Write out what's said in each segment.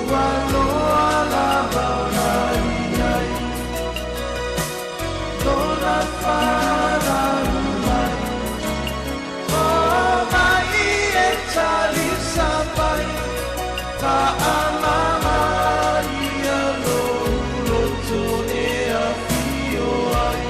Ua loa lava ona i ai lona fanau mai. O mai e talisa mai, faamama ia lou loto e afio ai.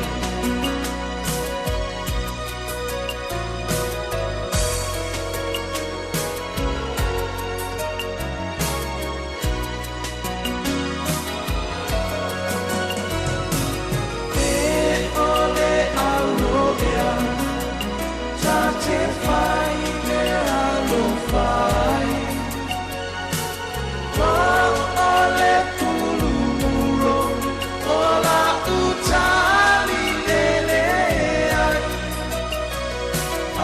E o le au ea, ta te whai mea alofa ai. O o le pulumuro o la utali lele ai.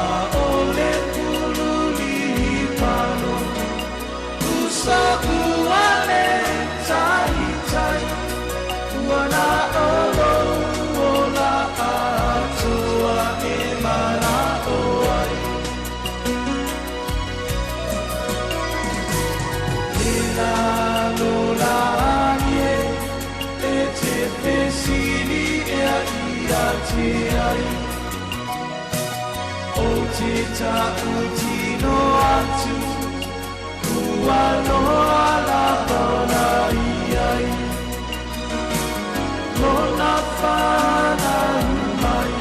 A o le pululi pano, usa ua le taitai. Ua na o lou ola atoa e mana'o ai. E lalolagi e, e te fesili ea ia te ai. O te ta'utino atu, ua loa lava ona i ai lona fanau mai.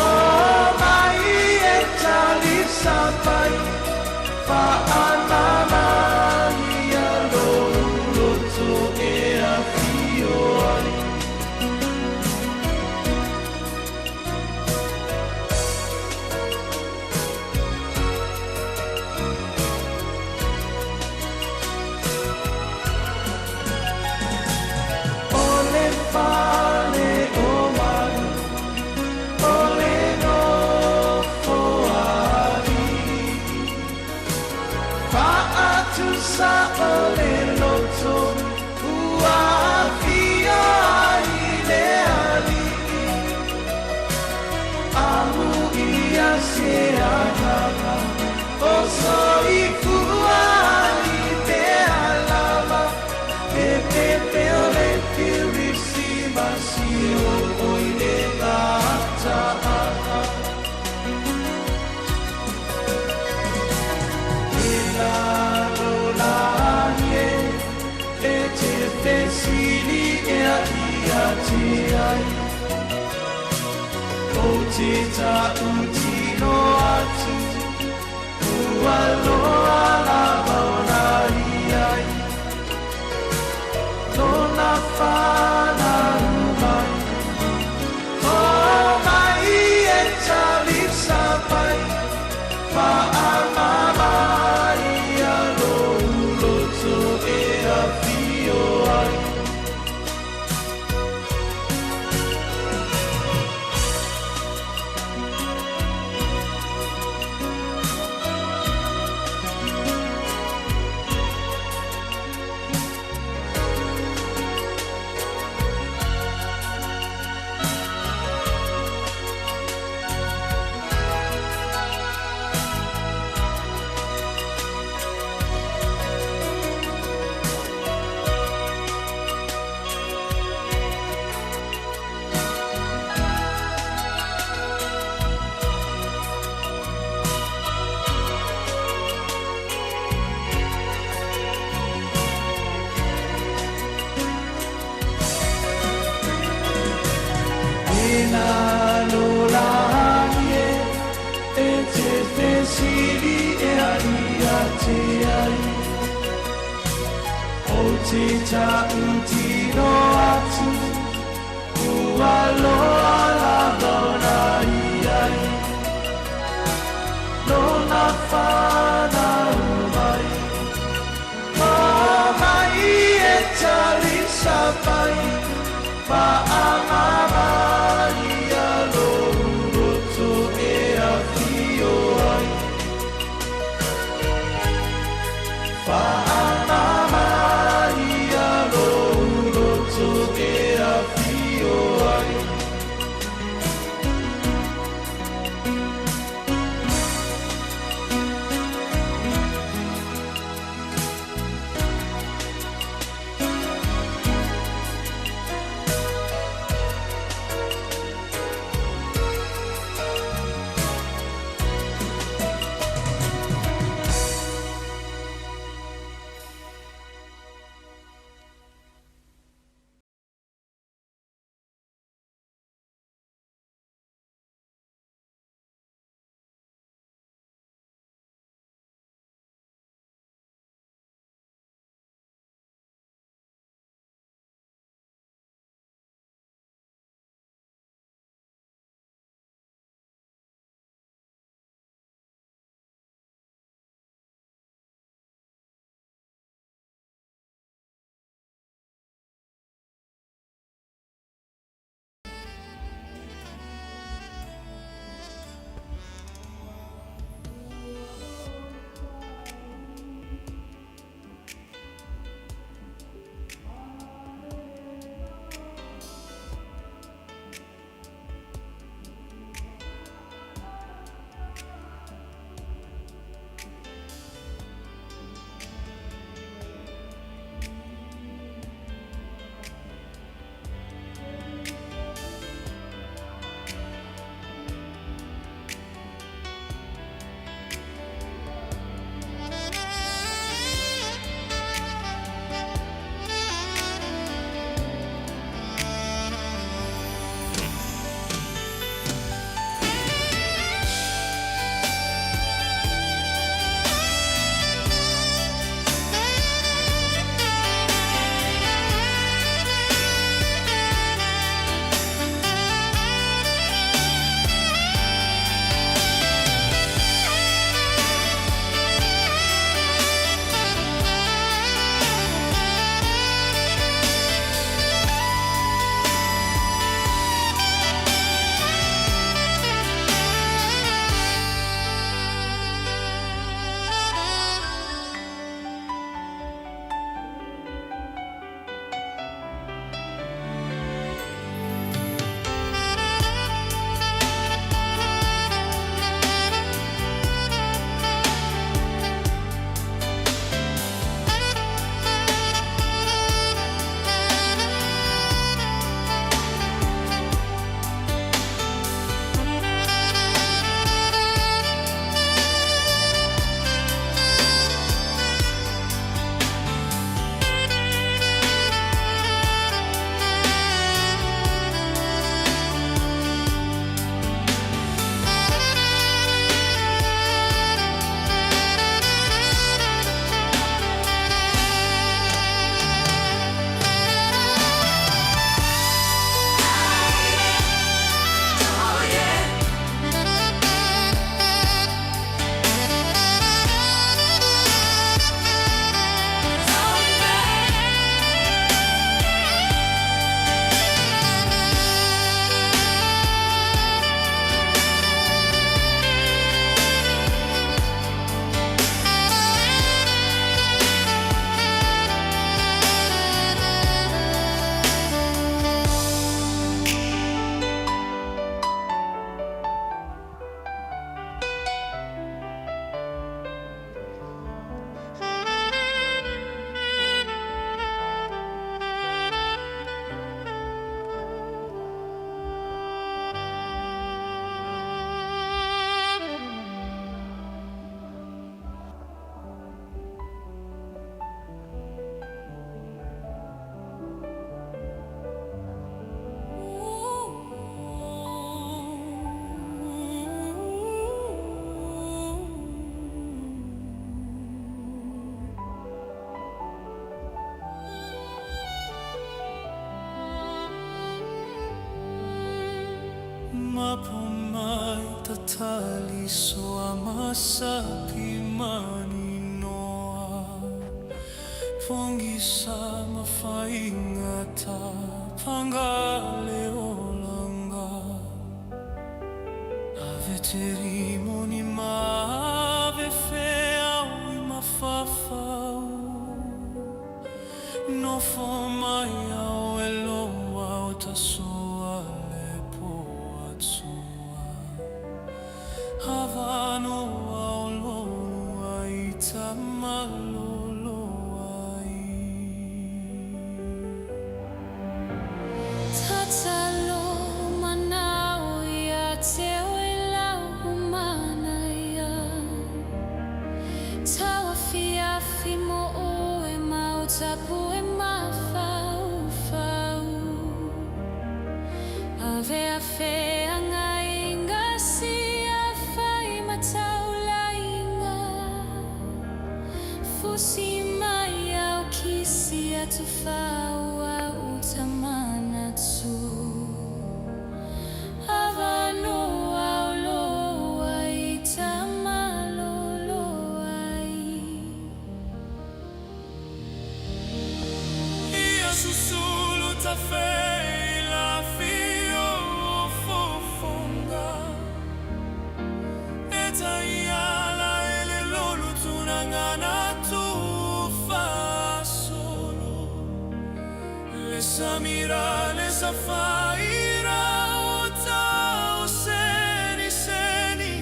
O mai e talisa mai, faamama ia lou loto e afio ai. O le fale o manu, o le nofo a alii. Faatusa o le loto, ua afio ai le alii. Amuia se agaga, o soifua ai pea lava. E pepe o le Kerisimasi o oi le gataaga. E lalolagi e, e te fesili ea ia te ai. O te ta'utino atu, ua loa lava ona i ai lona fanau mai. O mai e talisa mai, faamama ia lou loto e afio ai. E lalolagi e, e te fesili ea ia te ai. O te ta'utino atu, ua loa lava ona i ai lona fanau mai. O mai e talisa mai, faamama ia lou loto e afio ai. Faamama ia lou loto e afio ai. Pongisa mafaingata pangale olanga Ave te rimoni ma ave feau i mafafau Nofo mai au e loa o tasoa le po atua Avanoa o lolua i tamalolo ai. Tatalo manao ia te oe lau umanaia Tauafiafi mo oe mau tapu e mafaufau Ave a feagaiga sia fai ma taulaiga Fusi mai au kisi atufau au tamanatu Avanoa o loa i tamalolo ai. Ia susulu tafei la fio fofonga E taiala ele lolu tunangana tu fasolo Le samira le safaira o tau seni seni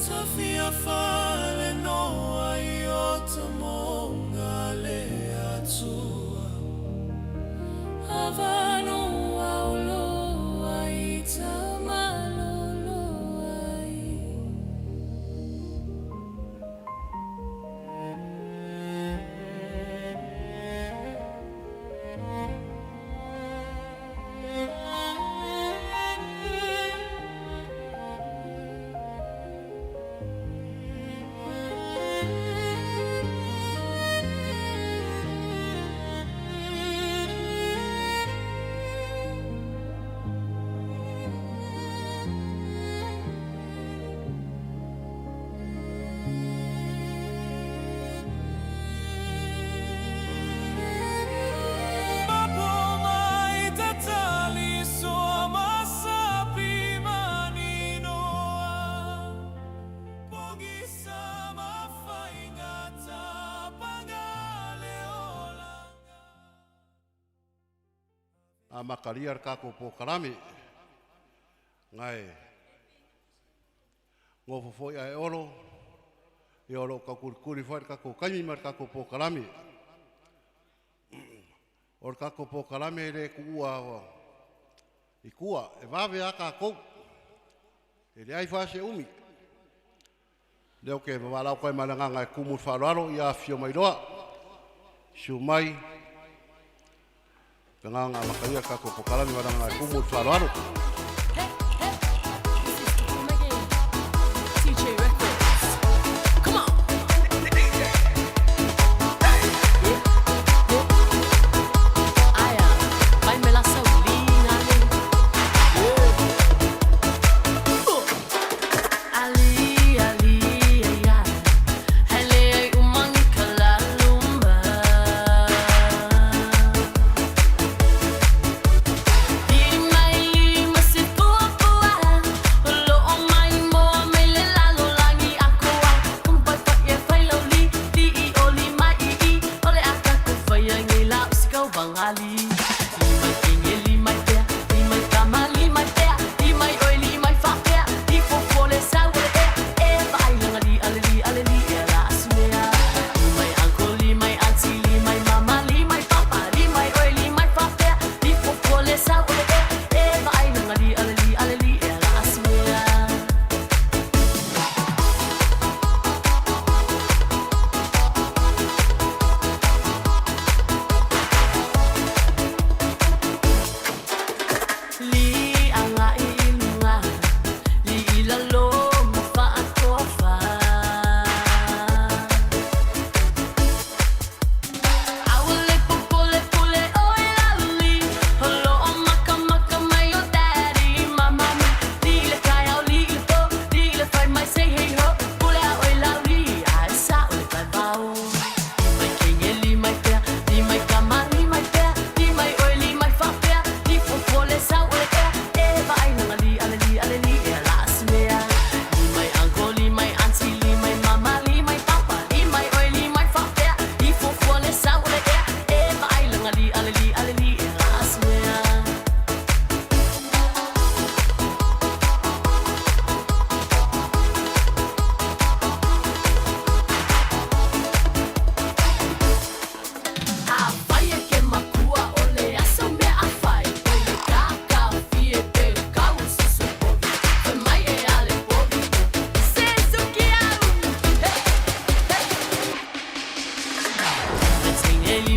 Tafia fale noa i o tamonga le atua Avanoa o loa i tamalolo ai. Mapo mai tatali soa masapi maninoa Pogisa mafaingata pangale olanga. Amakalia le tatou polokalame, gae gofo foi ae olo, ia o loo taukulikuli foi le tatou taimi ma le tatou polokalame. O le tatou polokalame e le tuua i tua, e vave a tatou, e leai foi a se umi. Lea ou te vavalaau atu ai ma le agaga e tumu le faaaloalo, ia afifio mai loa, susu mai le agaga amatalia le tatou polokalame ma le agaga e tumu le faaaloalo. This is the Boom again. TJ Records. Come on. Aya, vai me la saulinga le. Ali, ali, ai, ai. Hele ai umangi kalaluma. Di mai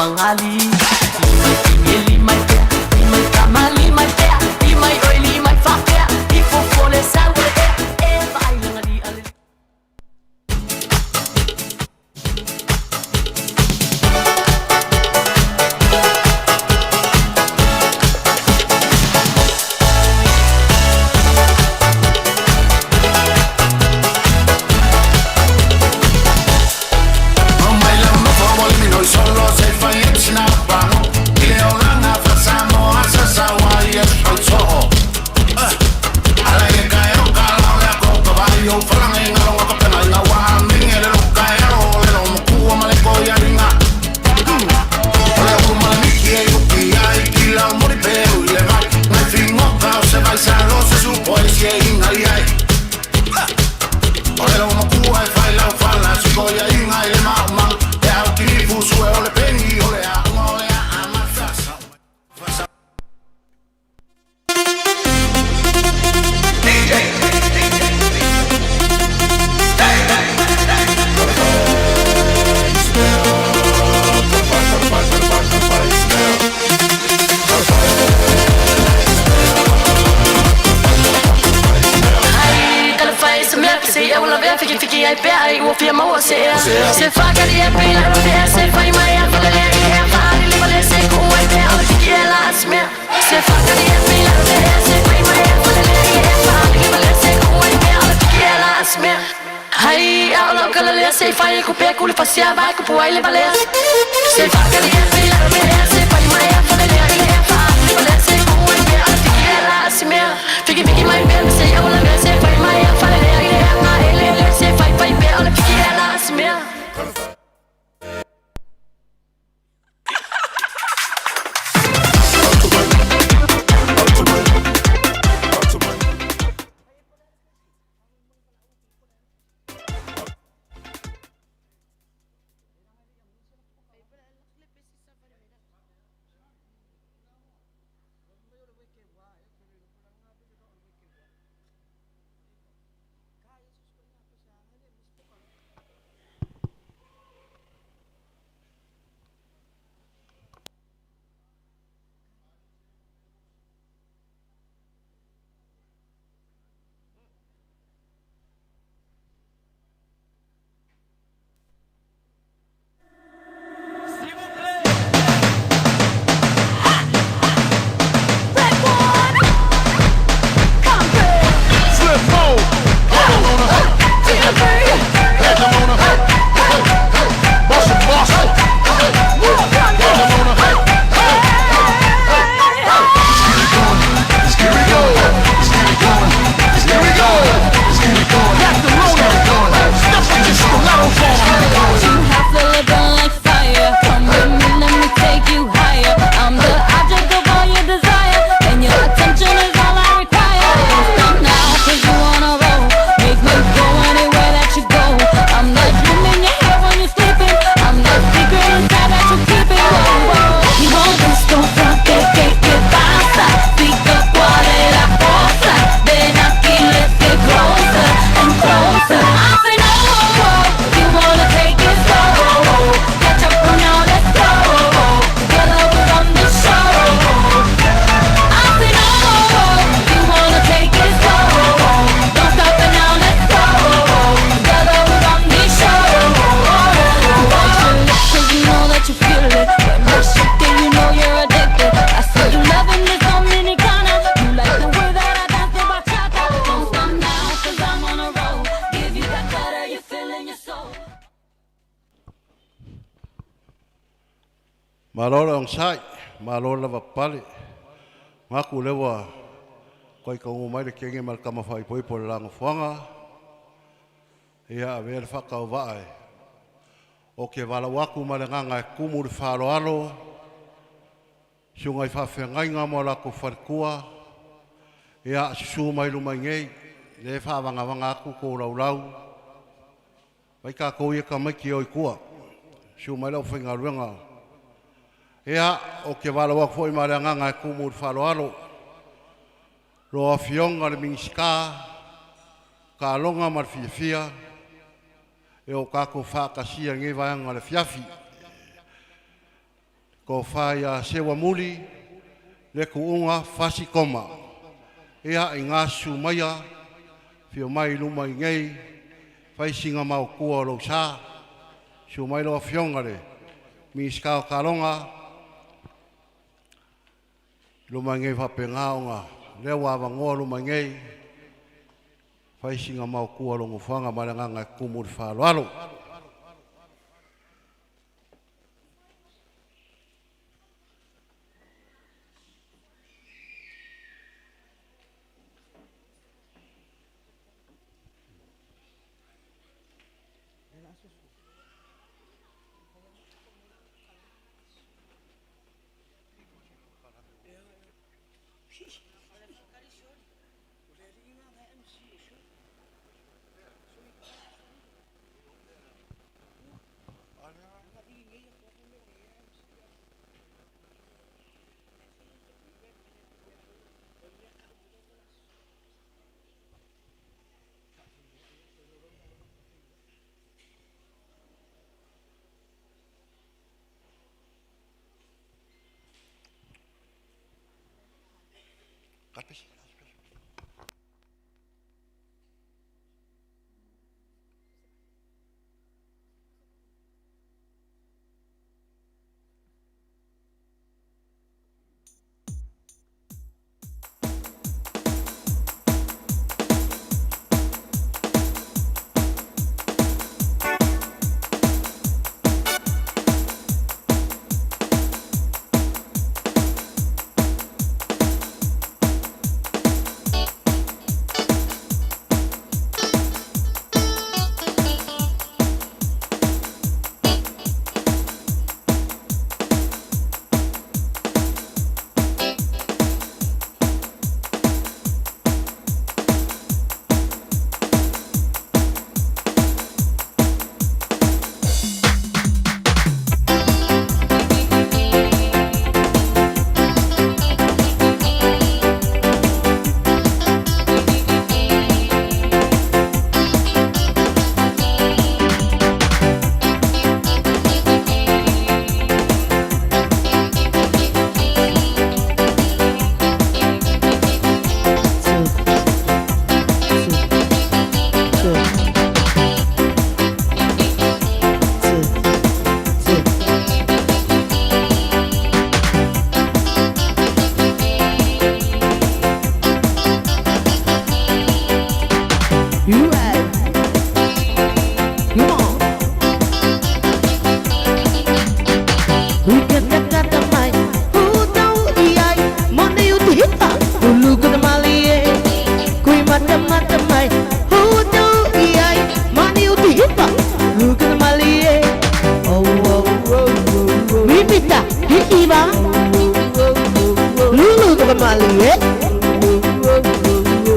Fagali Li mai fine li mai pea Li mai tama li mai pea Li mai oi li mai faapea I fofo le sau o le ea E vaai lagali ale. Ai kala fai se mea se ia ula vea fiki fiki ai pea ai ua fia maua se ea se fa ka di e pila ua fia se fai mai a fale le e fa ali le vale se ku ai pea o fiki e la smea se fa ka di e pila ua fia se fai mai a fale le e fa ali le vale se ku ai pea o fiki e la smea Hai a lo kala le se fai ku pe ku le fasia vai ku pu ai le vale se fa ka di e pila ua fia se fai mai a fale le e fa ali le vale se ku ai pea o fiki e la smea fiki fiki mai pea se ia ula vea se fai mai a fale le e nga ele le se fai fai pea o le fiki e la smea. You have to live burn like fire. Come with me, let me take you higher. I'm the object of all your desire, and your attention is all I require. Don't stop now, 'cause you wanna roll. Make me go anywhere that you go. I'm the dream in your head when you're sleeping. I'm the secret inside that you're keeping. Whoa, whoa. You want this, don't front, que, que, que pasa? Pica cuál es la cosa. Ven aquí, let's get closer and closer. I say no, oh, oh. You wanna take it slow. Catch up from now, let's go. Together we run the show. I say no, oh, oh. You wanna take it slow. Don't stop it now, let's go. Together we run the show. 'Cause you know that you feel it. When I shake it, you know you're addicted. I see you loving this Dominicana. You like the way that I dance the bachata. Don't stop now, 'cause I'm on a roll. Give you that butter you feel in your soul. Malo le ogasai, malo le lavapapale. Gaku lea ua koe kauga mai le kege ma le tama faaipoipo o le lagafoaga. Ia avea le faatauvaa e o ke valaau atu ma le agaga e tumu le faaaloalo susuga i faafeagaiga ma o latou faletua. Ia susū mai luma i nei lea e faavagavaga atu tou laulau mai tatou ia tamaiti e o i tua. Susu mai le aufaigaluega. Ia ou te valaau atu foi ma le agaga e tumu i le faaaloalo lo afioga le Minisita taaloga ma le fiafia e o tatou faatasia i lenei vaega o le afiafi. Tofa ia Seuamuli Leku'uga Fasi Koma. Ia i gasu maia fio mai luma i nei faisiga maotua o lou sa. Susu mai lau Afioga le Minisita o Taaloga luma i nei faapena ona lea ua avanoa luma i nei faisiga maotua o lou nofoaga ma le agaga e tumu i le faaaloalo. You right. Come on. Ukatakata mai, utau iai, mone utihita, ulu kuna malie, kui mata mata mai, utau iai, mone utihita, ulu kuna malie, oh oh oh oh, mimita hiiba, lulu kuna malie,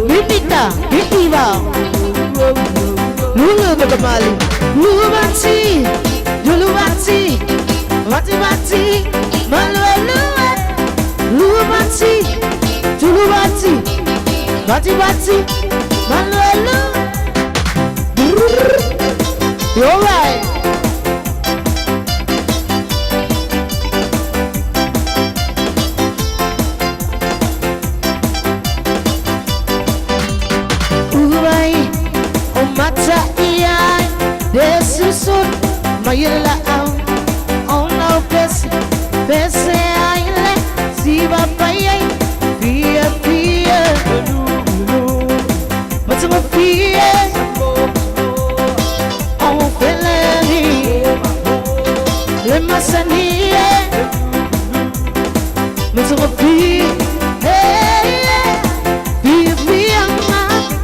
mimita hiiba, lulu kuna malie, lubati, lubati. Bati bati, maluelue, lubati, tulubati, bati bati, maluelu. You're right. Urai, o mata iai, desusun, mayela au. Ono pese, pese aile, siva pai, fia fia, matama fia, o feleni, le masanie, matama fia, hey, fia fia ma,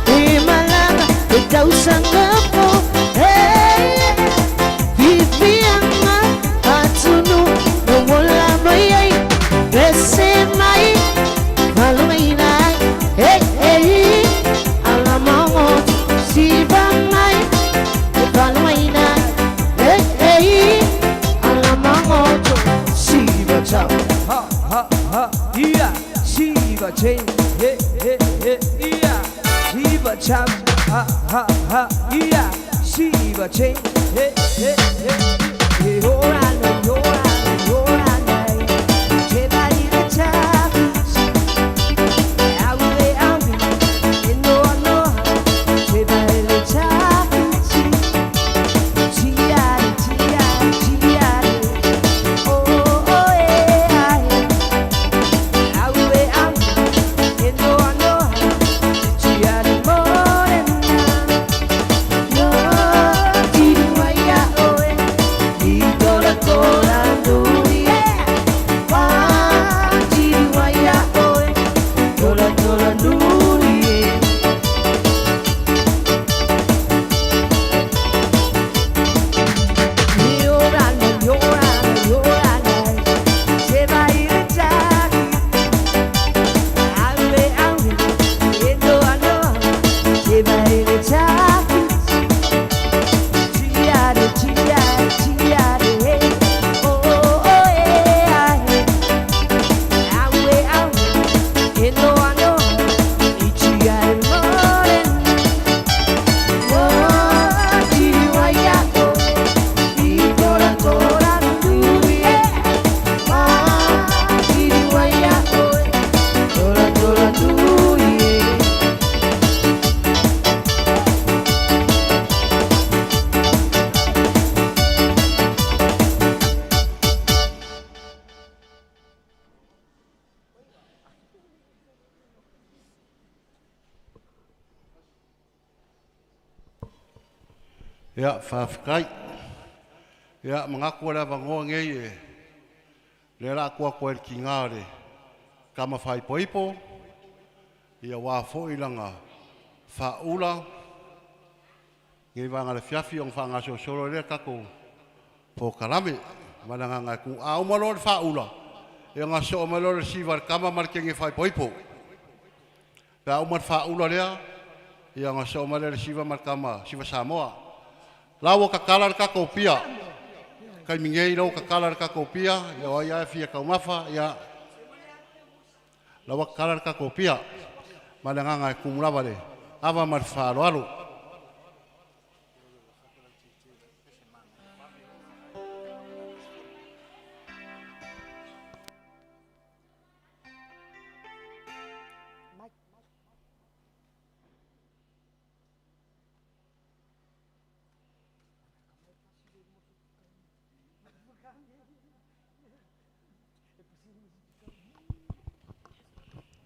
e malanga, e tausanga po, hey, fia fia ma. Atunu no wala mai bese mai malumaina hey hey alamango siba mai malumaina hey hey alamango siba chao Ha ha ha yeah Shiva chain hey hey hey yeah Shiva cham ha ha ha yeah Shiva chain hey hey hey hey ora no ora ora Ia, faafetai. Ia, manatu o le avanoa nei e lea o le a tuu atu ai i le tina o le tama faaipoipo, ia aua foi lana faaula i lenei vaega o le afiafi ona faagasolosolo ai lea o le tatou polokalame. Ma le agaga e tu. A uma loa le faaula, ia ona sosoo mai loa lea o le siva a le tama ma le teine faaipoipo. Pe a uma le faaula lea, ia ona sosoo mai lea o le siva ma le tama siva Samoa. La ua tatala le tatou pia. Taimi nei la ua tatala le tatou pia, ia o ai lava e fia taumafa, ia la ua tatala le tatou pia. Ma le agaga e tumu lava le ava ma le faaaloalo.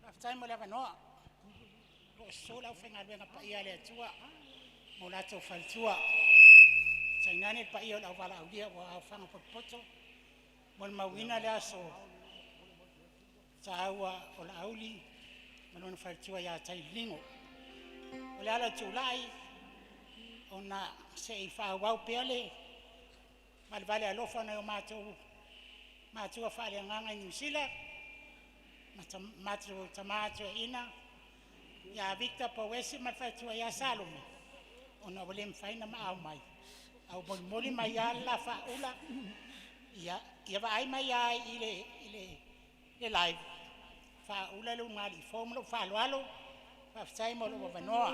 Faafetai mo le avanoa. O lo o susu le aufaigaluega paia a le Atua ma o latou faletua, tainane le paia o le auvalaaulia ua aofaga potopoto, molimauina le aso taua o Laauli ma lona faletua ia Taililigo. O le ala o le tulai, ona se i faaauau pea le valevale alofa o nai o matou matua faaleagaga i Niu Sila, ma matou tama toeaina ia Victor Pouesi ma le faletua ia Salome, ona ua le mafai ona maau mai, a ua molimoli mai lava le la faaula, ia vaai mai lava i le live, faaula le ulugalii fou ma lou faaaloalo. Faafetai mo lou avanoa.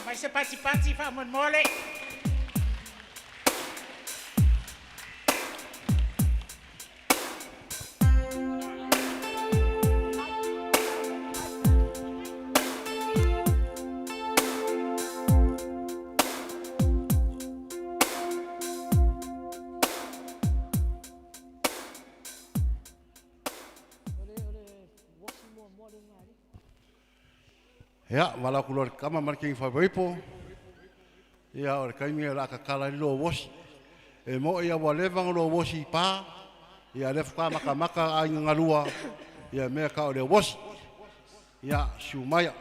Aumai se patipati faamolemole. Ia, valaau atu loa i le tama ma le teine faaipoipo, ia o le taimi o le a tatala ai le loa uosi. E mo'i lava ua leva ona lua uosi i pa, ia a o lea faatoa matamata aiga galua, ia mea e tau o le uosi. Ia, susu maia.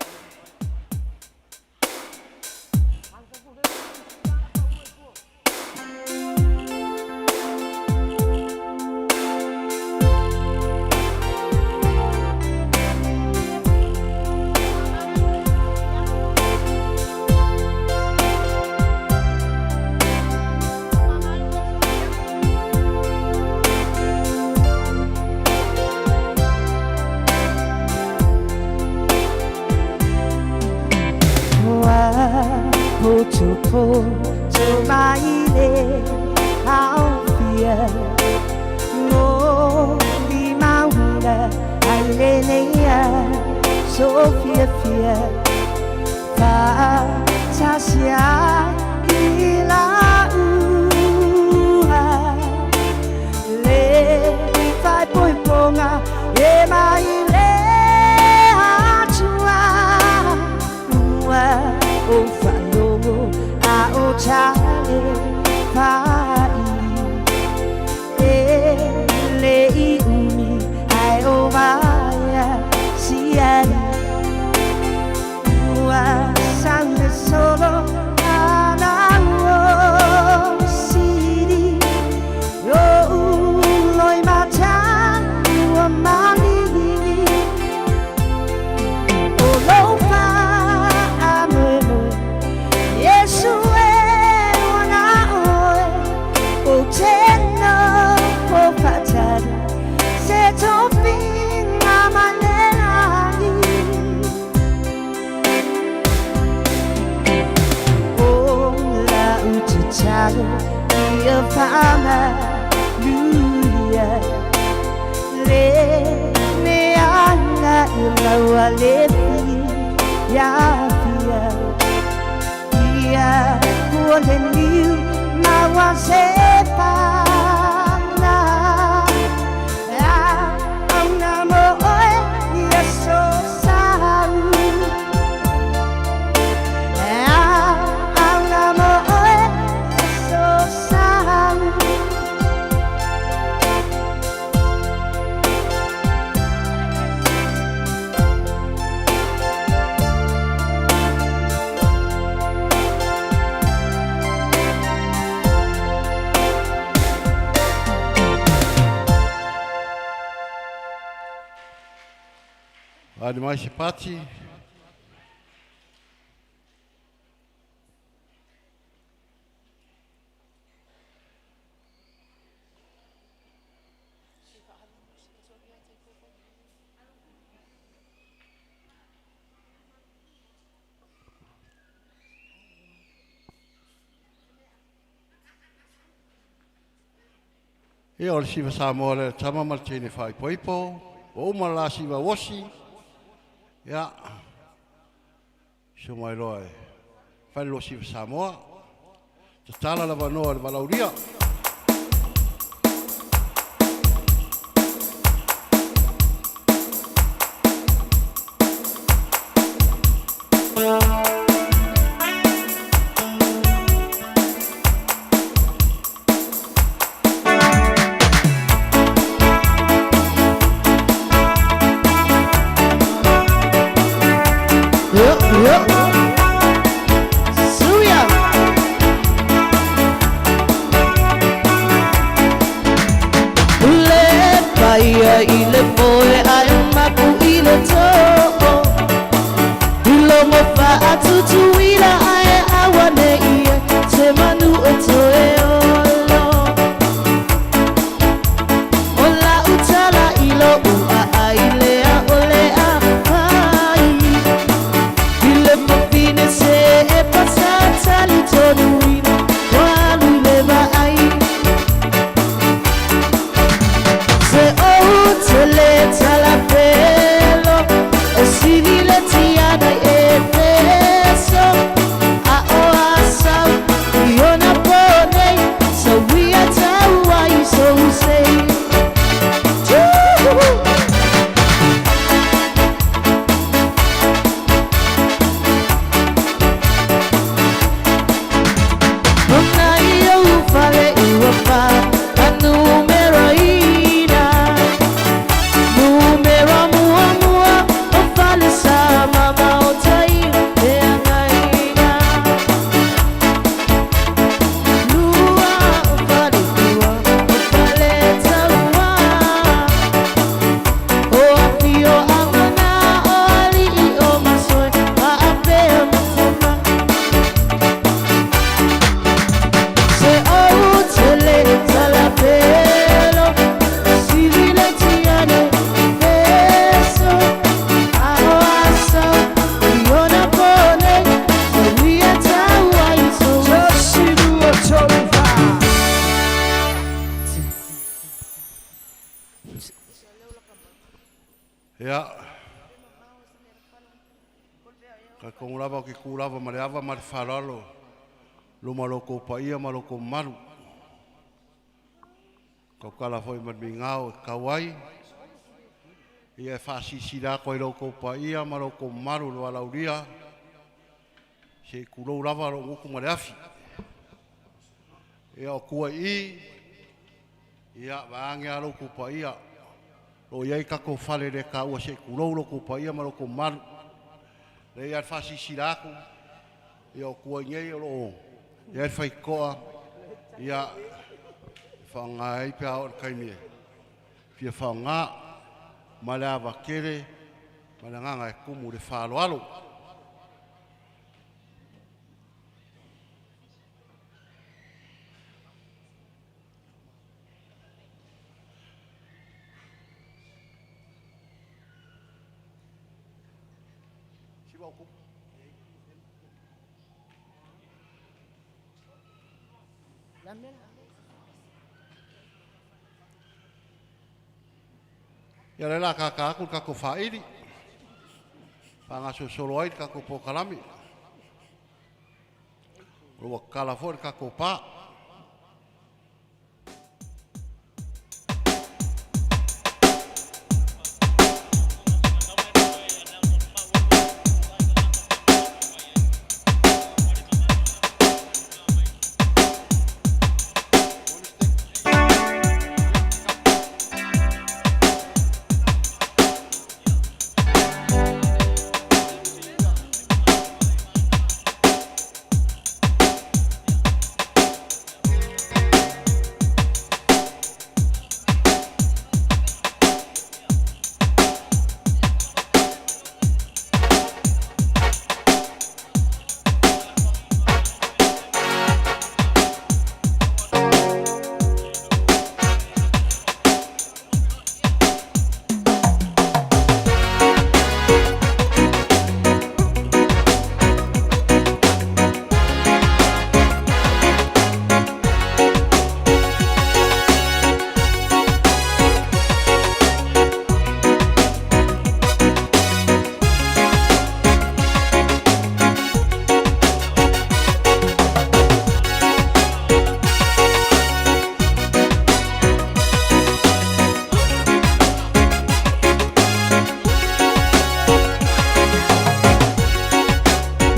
Ua potopoto mai le aofia molimauina ai lenei aso fiafia faatasi ai i lauga le faaipoipoga e mai le Atua ua ou faalogo a o tale faili e le i umi ae o vaea siali ua sau le solo. le fiafia ia ua le niu ma ua se pana a auna mo oe ia so sau a auna mo oe ia so sau. Ali mai se pati. Ia o le siva Samoa le tama ma le teine faaipoipo, ua uma le la siva uosi, ia, susu mai loa e fai le lua siva Samoa. Tatala le avanoa i le valaaulia. Yo, yo. Suya. Le paia i le poe ai mapu i le too. I logo whaatutuila ai awane ia te manu o toe olo. O la utala i lo ua ai lea o le a pai. I le mawhine se e pasatali tonu ina walu i le vaai. Se o te le talapelo, e sili le tiana i e peso. A o asau, i ona pone, so we are tau ai so sei. Woo-hoo! Ona i ou fale ua pā, a numero ina. Numero mua mua, o fale sa mama o tai e angaina. Lua o fale ua, o fale taua. O apio amana, o alii o masoe, ma apea matuma. Se o te le talapelo, sili le tiane peso. A o asau, i ona pone, so wia tau ai so. Ia, ka kongu lava o ke kū lava ma le ava ma le faaaloalo, luma o lo outou paia ma lo outou mamalu. Tautala foi ma le migao e tatau ai. Ia e faasilasila atu ai lo outou paia ma lo outou mamalu le valaaulia, se i tulou lava lou gutu ma le afi. Ia o tua i i, ia vaeane lava lo outou paia, o lo o i ai tatou fale le taua se i tulou lo outou paia ma lo outou mamalu. Lea ia le faasilasila atu, ia o tua i nei o lo o i ai le faitotoa, ia e faaaoga ai pe a oo i le taimi e fia faaaoga ma le ava tele ma le agaga e tumu i le faaaloalo. Ia lea o le a tata atu le tatou faili. Faagasosolo ai le tatou polokalame. O ua tatala foi le tatou pa.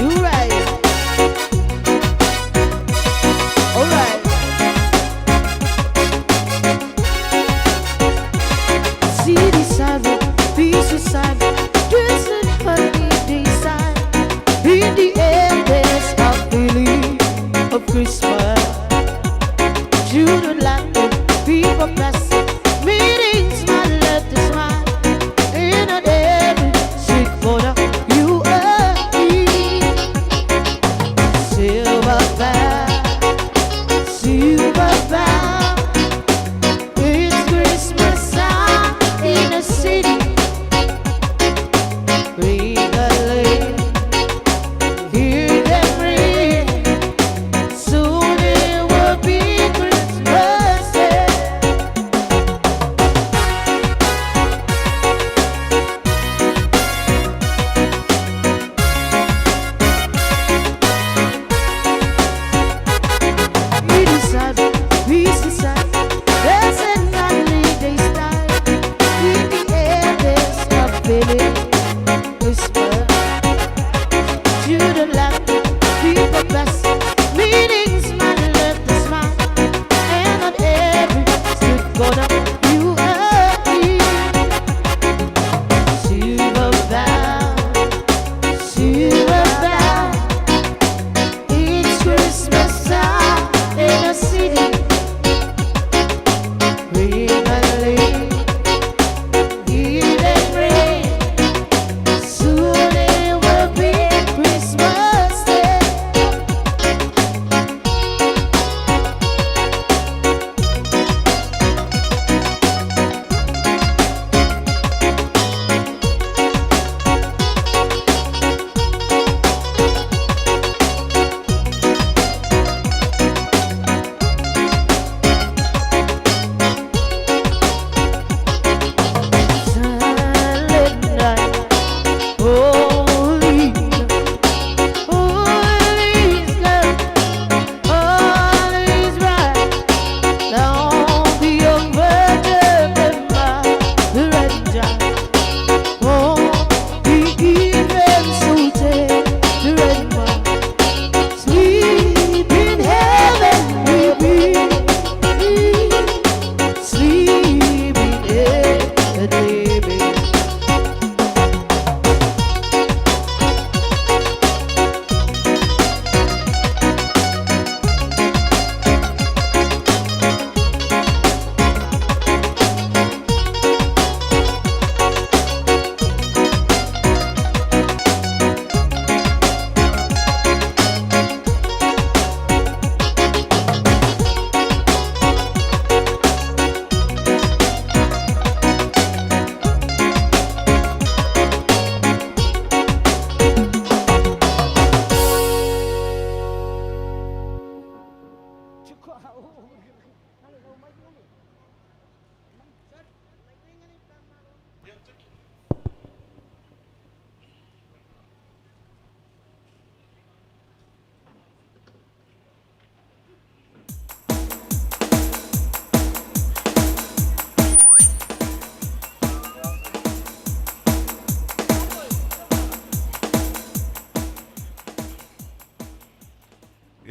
You right. All right. City side, peace side, dressing holiday side. In the air, there's a feeling of Christmas. Children laughing, people passing, meetings, my love to smile. In an every street corner, you are here. Silver bell, silver bell. It's Christmas time in the city. Ring a ling, hear them ring. Soon it will be Christmas Day. It is sad, peace is sad. There's an holiday style. In the air, there's a feeling whisper. Children laughing, people pass. Meetings, my love, the smile. And on every street corner, you are here. Silver bell, silver bell. It's Christmas time in the city. Ring a ling, hear them ring.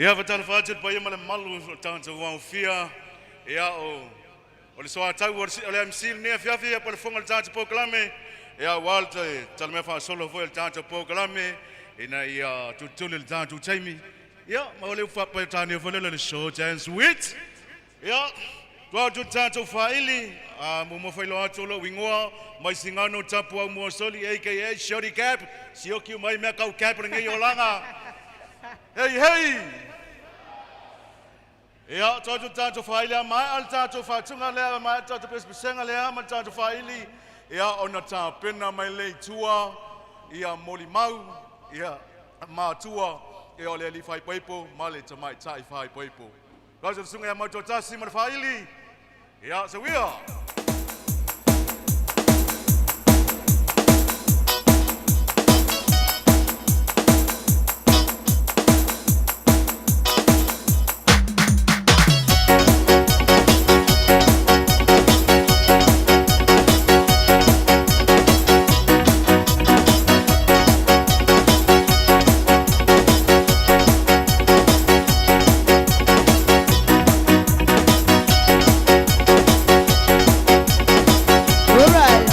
Ia faatalofa atu i le paia ma le mamalu o tatou aofia ia o le soatau o le MC lenei afiafi ia po o le fofoga o le tatou polokalame ia aua le talamea faasolo foi o le tatou polokalame ina ia tulituli le tatou taimi ia ma o le upu faa-Peretania foi lele o le short and sweet. Ia, tua atu le tatou faaili, a muamua faailoa atu lou igoa, Maisigano Tapuau Muasoli aka Shorty Cap, sioki uma ai mea tau cap o lenei olaga. Hei hei! Ia, tua atu le tatou faaili, a maea le tatou faatuga lea, a maea le tatou pesepesega lea ma le tatou faaili, ia ona tapena mai lea i tua, ia molimau, ia matua, ia o le alii faaipoipo ma le tamaitai faaipoipo. Lau susuga ia Mautoatasi ma le faaili, ia seuia. Alright.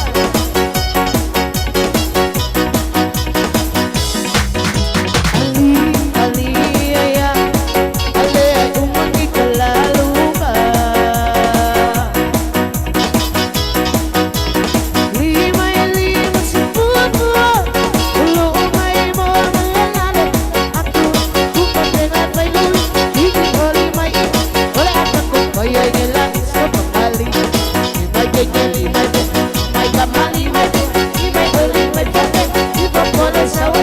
Ali, ali, aya, ale ay umangi kalaluba. Lima lima sepuluh, ulo mai mo malale. Aku kupatenga pailulu, iki oli mai, ole aku kupaya ngela sa pangali. Mai kekeli mai mai kamali mai mai oli mai pate, ipopole sawa.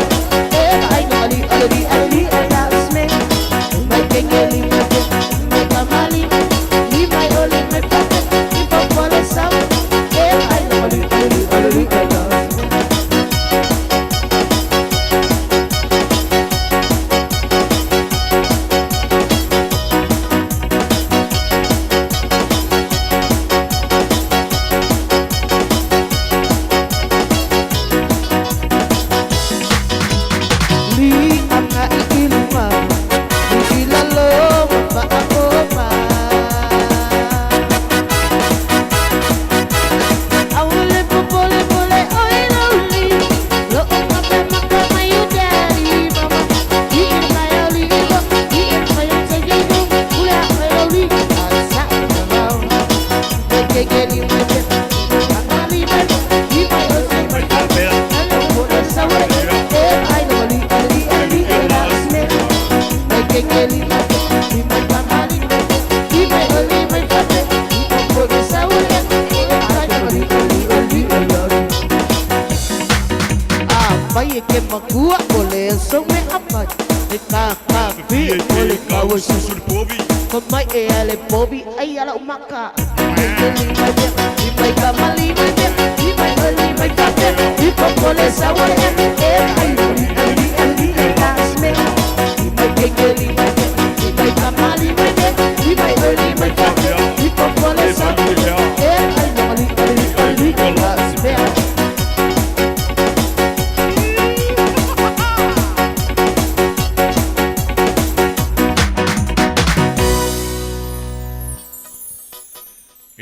Eh ai ngali ali ali ali mai kekeli mai mai kamali mai oli mai pate, ipopole sawa. Eh ai ngali ali ali ali. Li anga ilma, ilalo mapaakoma. Awole popole pole oi loli, lo umape makamayu dari mama. Iin mayo libo, iin mayo tejibu, ula mayo li, asa mama. Kekeli mayo, amali mayo, imayo ke makua ole so me apa e ka ka fi ole ka wo su ko mai e ale bobi ai ala umaka mai mai ka mali mai mai oli mai ka i popole sa wo e ai ali ali ali mai ke ke li mai mai ka mali mai mai oli mai ka i popole sa e ai ali ali ali ali.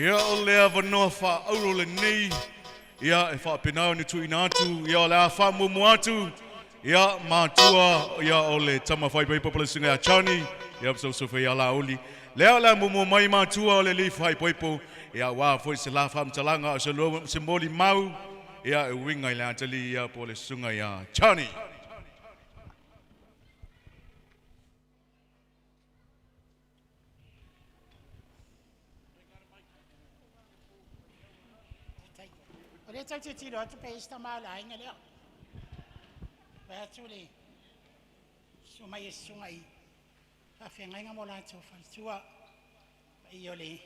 Ia o le avanoa faaauuro lenei ia e faapenao ni tuuina atu ia o le a faamuamua atu ia matua ia o le tama faipaipa po le susuga ia Johnny ia fesoasoafa ia Laauli. Lea o le a muamua mai matua o le alii faipaipo ia aua foi se la faamatalaga o se molimau ia e uiga i le atalii ia po o le susuga ia Johnny. O lea tau tilotilo atu pe i se tama o le aiga lea. Vaai atu le susu mai e susuga i faafeagaiga mo latou faletua. Paia o le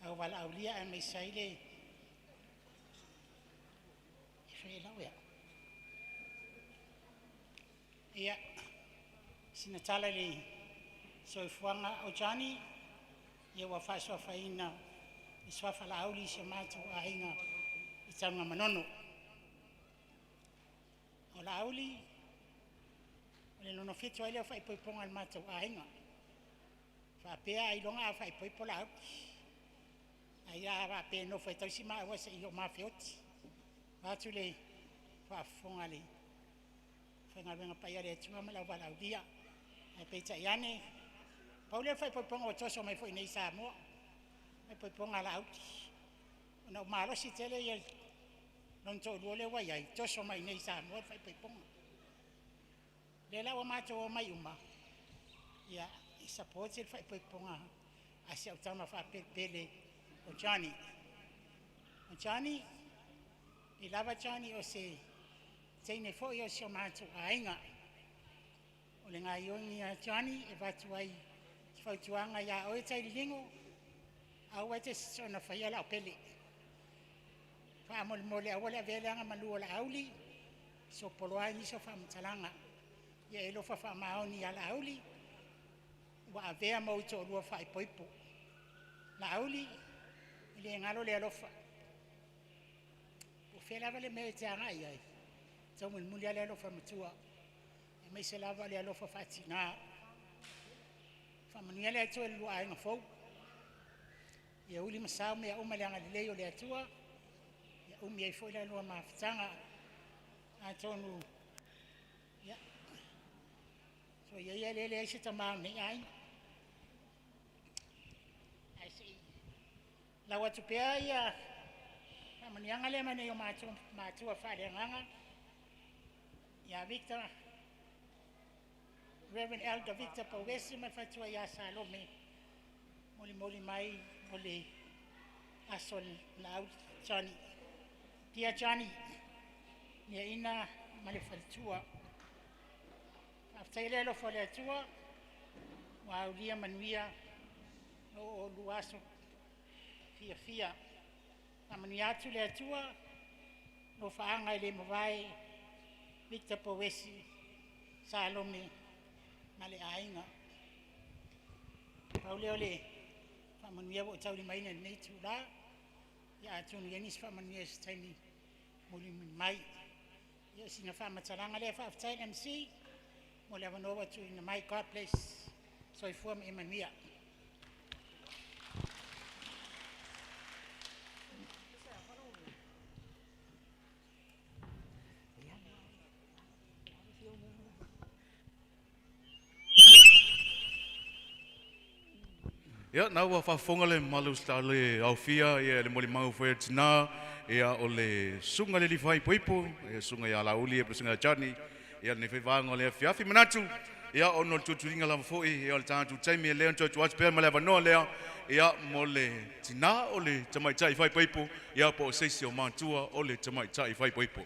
auvalaaulia aemaise ai le e fai e lau ea. Ia, sina tala i le soifuaga o Johnny, ia ua faasoafaina i suafa Laauli i si o matou aiga i Tanugamanono. O Laauli, O le lona 7 ai lea o faaipoipoga a le matou aiga. Faapea ailoga a faaipoipo Laauli. Ai a faapea e nofo e tausi maua seia ou mafeoti. Vaeatu le faafofoga a le aufaigaluega paia a le Atua ma le auvalaaulia. Ae peitai ane, pau lea o le faaipoipoga ua toso mai foi i nei i Samoa, faaipoipoga a Laauli. Ona ua malosi tele ia lona toalua lea ua i ai, toso mai i nei i Samoa le faaipoipoga. Lea la ua matou omai uma, ia, e support le faaipoipoga a si au tama faapelepele o Johnny. O Johnny, i lava Johnny o se teine foi o si o matou aiga. O le gaioiga a Johnny e avatu ai se fautuaga ia oe Taililigo, aua e te soona faia lau pele. Faamolemole aua le avea le agamalu o Laauli, sopoloa ai nisi o faamatalaga. Ia e alofa faamaoni ia Laauli, ua avea ma ou toalua faaipoipo. Laauli, e le galo le alofa. O fea lava le mea e te agai ai, taumulimuli lava le alofa matua. Aemaise lava le alofa faatina. Faamanuia le Atua i le lua aiga fou. Ia uli ma sao mea uma i le agalelei o le Atua. Ia umi ai foi le lua mafutaga. Atonu, ia, so ia ia le leai se tamā o lenei aiga. Ae se i lau atu pea ia faamanuiaga lea mai nai o matou matua faaleagaga ia Victor, Reverend Elder Victor Pauesi ma le faletua ia Salome, molimoli mai o le aso Laauli Johnny. Dear Johnny, liaina ma le faletua. Faafetai le alofa o le Atua, ua aulia manuia o oulua aso fiafia. Faamanuia atu le Atua, alofaaga e le mavae, Victor Pauesi, Salome ma le aiga. Pau lea o le faamanuia ua ou taulimaina i lenei itula, ia atonu e i ai nisi faamanuia i se taimi mulimuli mai. Ia o sina faamatalaga lea, faafetai i le MC mo le avanoa ua tuuina mai. God bless. Soifua ma ia manuia. Ia, na ua faafofoga le mamalu o le le aofia ia le molimau foi a tina ia o le susuga i le alii faaipoipo ia susuga ia Laauli ia po o le susuga ia Johnny ia lenei foi vaega o le afiafi manatu ia ona o le tulituliga lava foi ia o le tatou taimi e lea ona toe tuu atu pea ma le avanoa lea ia mo le tina o le tamaitai faaipoipo ia po o se isi o matua o le tamaitai faaipoipo.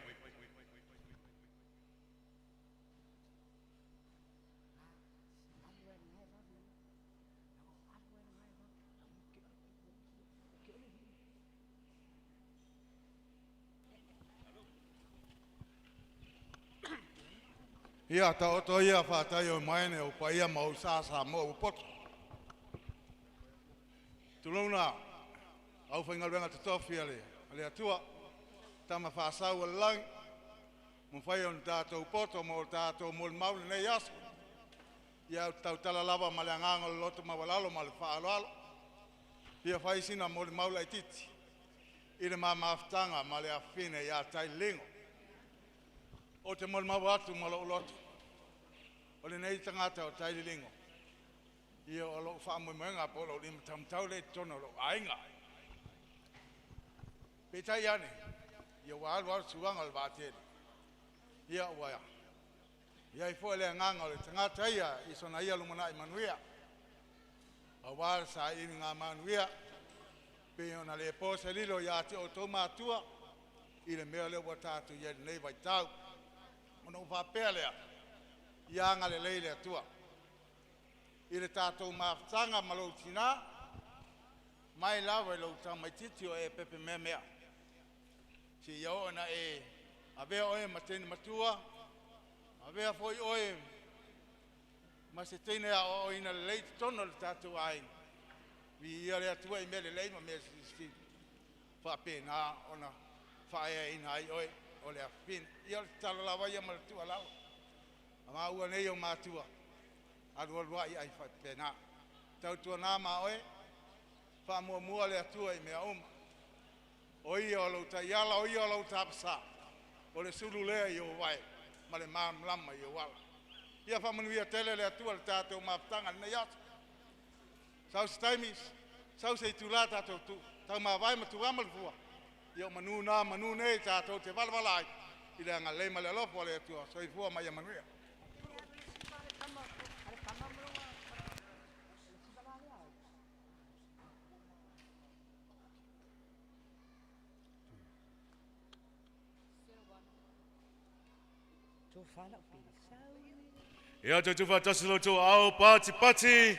Ia taoto ia faataio o maene o paia ma o sa sa mo o poto. Tulona au whaingaluenga totofi a le Atua. Tama whaasau o le langi. Mo whai o tātou poto mo tātou mo le mauli nei aso. Ia tautala lava ma le anganga o le loto mawalalo ma le whaaloalo. Ia whai sina mo le maula i titi. I le mamafutanga ma le afine ia tai lingo. O te mo le mau atu ma lou loto. O le nei tangata o tai lingo. Ia o lou whaamoemoenga po o lou lima taumatau le totonu o lou aiga. Peitai ane, ia ua alu alu suaga o le vaatele. Ia ua ia i foi le agaga o le tagata ia i sona ia lumanai manuia. Auā le sailiga manuia. Pei ona le po se lilo ia te outou matua i le mea lea ua tatou i ai i lenei vaitau. Ona ou faapea lea, ia agalelei le Atua i le tatou mafutaga ma lou tinā, mai lava i lou tamaitiiti o e pepe meamea. Seia oo ina e avea oe ma teine matua, avea foi oe ma se teine aoaoina lelei i totonu o le tatou aiga. Viia le Atua i mea lelei ma mea silisili. Faapena ona faaeaina ai oe o le afafine. Ia o le tatalo lava ia ma le tuualalo. A maua nei o matua, alualu ai ai faapena. Tautuana ma oe, faamuamua le Atua i mea uma. O ia o lou taiala, o ia o lou tapasā, o le sulu lea i ou vae ma le malamalama i ou ala. Ia faamanuia tele le Atua i le tatou mafutaga i lenei aso. Sau se taimi, sau se itulā tatou taumavae ma tuama le fua, ia o manu na manu nei tatou te valavala ai i le agalelei ma le alofa o le Atua. Soifua ma ia manuia. Ia te tufa tasi lo tō ao pati pati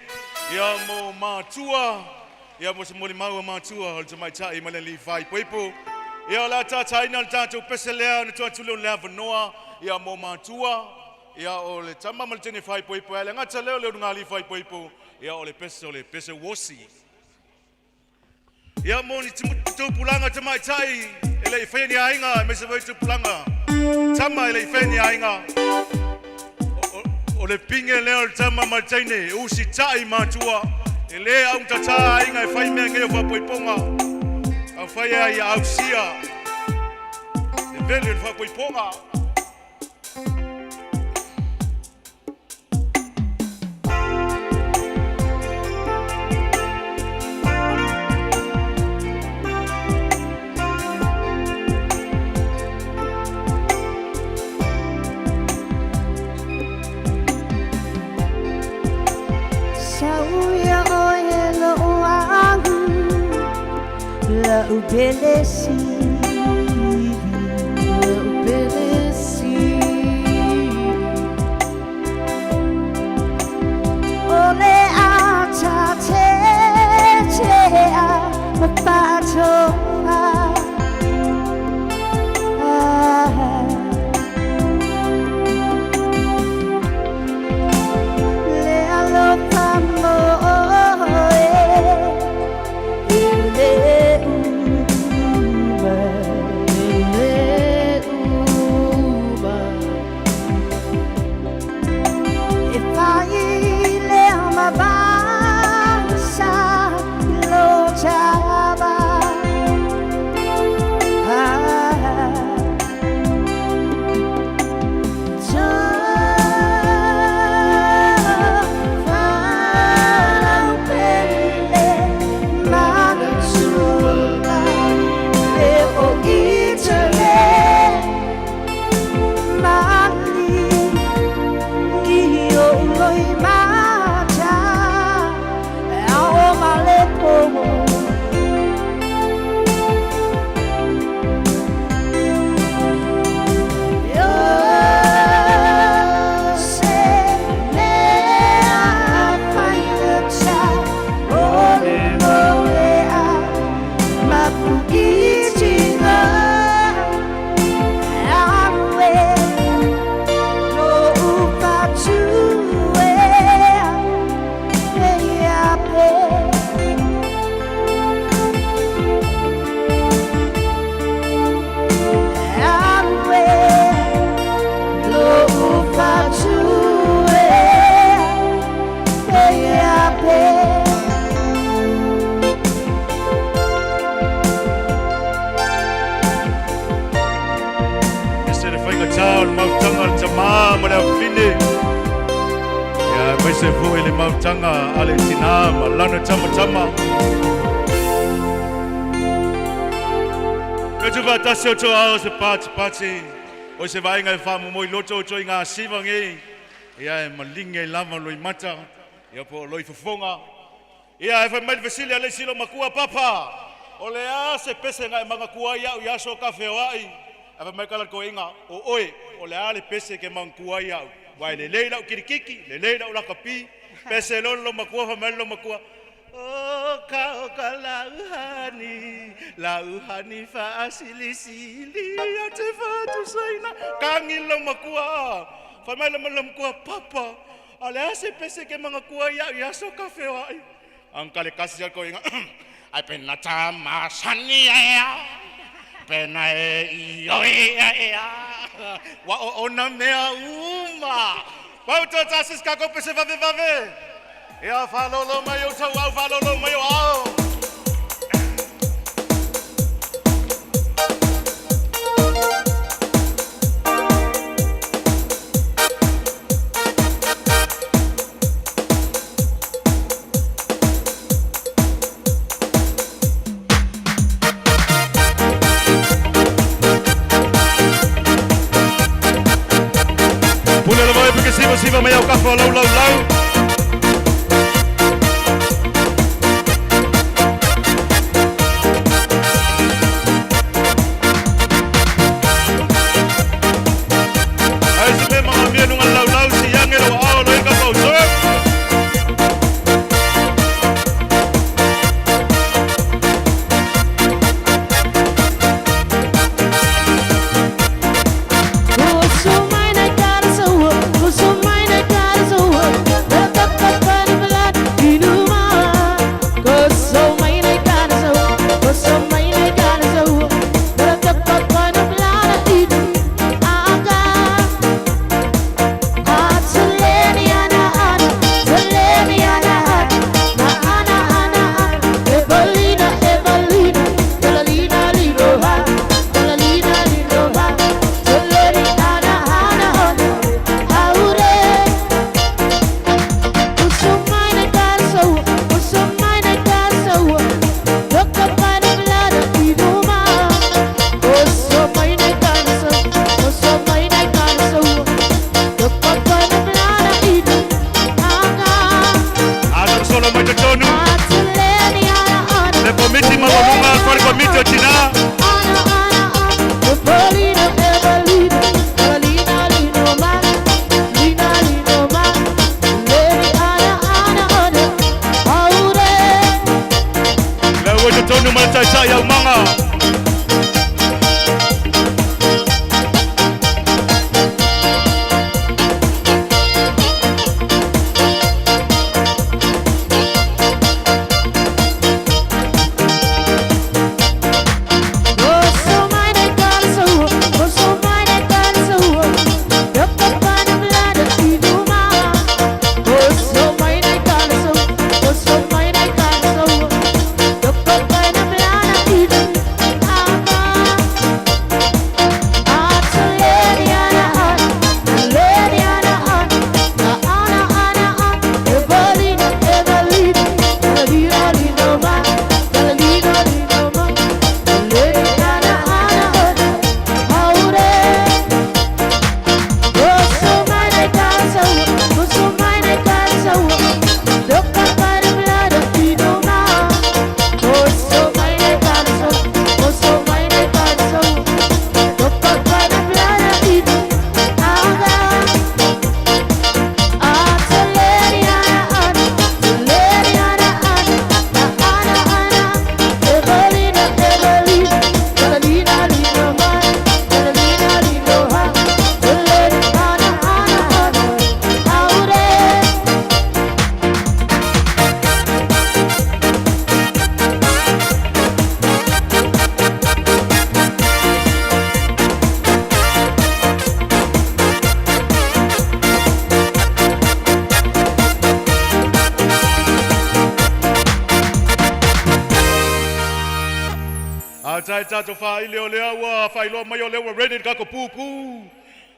ia mo mātua ia mo se moli maua mātua o le tamaitai ma le alii faaipoipo. Ia o le a tātāina le tatou pese lea ona tuu atu lea o le avanoa ia mo mātua ia o le tama ma le teine faaipoipo ae le gata lea o le ulugalii faaipoipo ia o le pese o le pese uosi. Ia mo ni tupulaga tamaitai e le i faia ni aiga aemaise foi tupulaga tama e le i faia ni aiga. O le pine lea o le tama ma le teine, usitai matua, e lē augatatā aiga e fai mea nei o faapoipoga. Afai ai ia ausia le vele o le faapoipoga. Sauia oe lo ahu lau pele sili, lau pele sili. O le ata te tea ma whatoa. Le alofa mo oe i le uma, i le uma. E fai le mavasa lo tava. Ah. E se le faigatā o le mafutaga a le tamā ma le afafine. Ia aemaise foi le mafutaga a le tinā ma lana tamatama. Le tuufaatasi o outou ao se patipati o se vaaiga e faamomoi loto outou i gasiva nei. Ia e maligi ai lava loimata ia po o loifofoga. Ia e fai mai le fesili a le isi i lou makua, Papa, o le a se pese na e manatua ai iaʻu i aso o ta feoai? Ae fai mai tala toeaina, O oe, o le a le pese e te manatua ai iaʻu? Ua e lelei lau kilikiki, lelei lau lakapi, pese loa le loomatua, fai mai le loomatua, O ka o ka lauhani, lauhani faasilisili ou te faatusaina. Tagi le loomatua. Fai mai le loomatua, Papa, a o le a se pese e te manatua ai iaʻu i aso o ta feoai? Agatale tasi a le toeaina, Ai pena ta masani ea, pena e i oi ea, ua o ona mea uma. Pau tō tāsis ka kope se vave vave. Ia whālolo mai o tau au, whālolo mai o ao. Pule lava e peke siva siva mai au kafa lau lau lau. Ai se me manga mia nunga lau lau si yange lo ao lo ika pau surf. Asa solo mai te tonu. Le komiti mawalunga alfari komiti o tina. Le ua te tonu mai taitai au manga. A tai tātou whaile o lea ua whailoa mai o lea ua ready kako pūpū.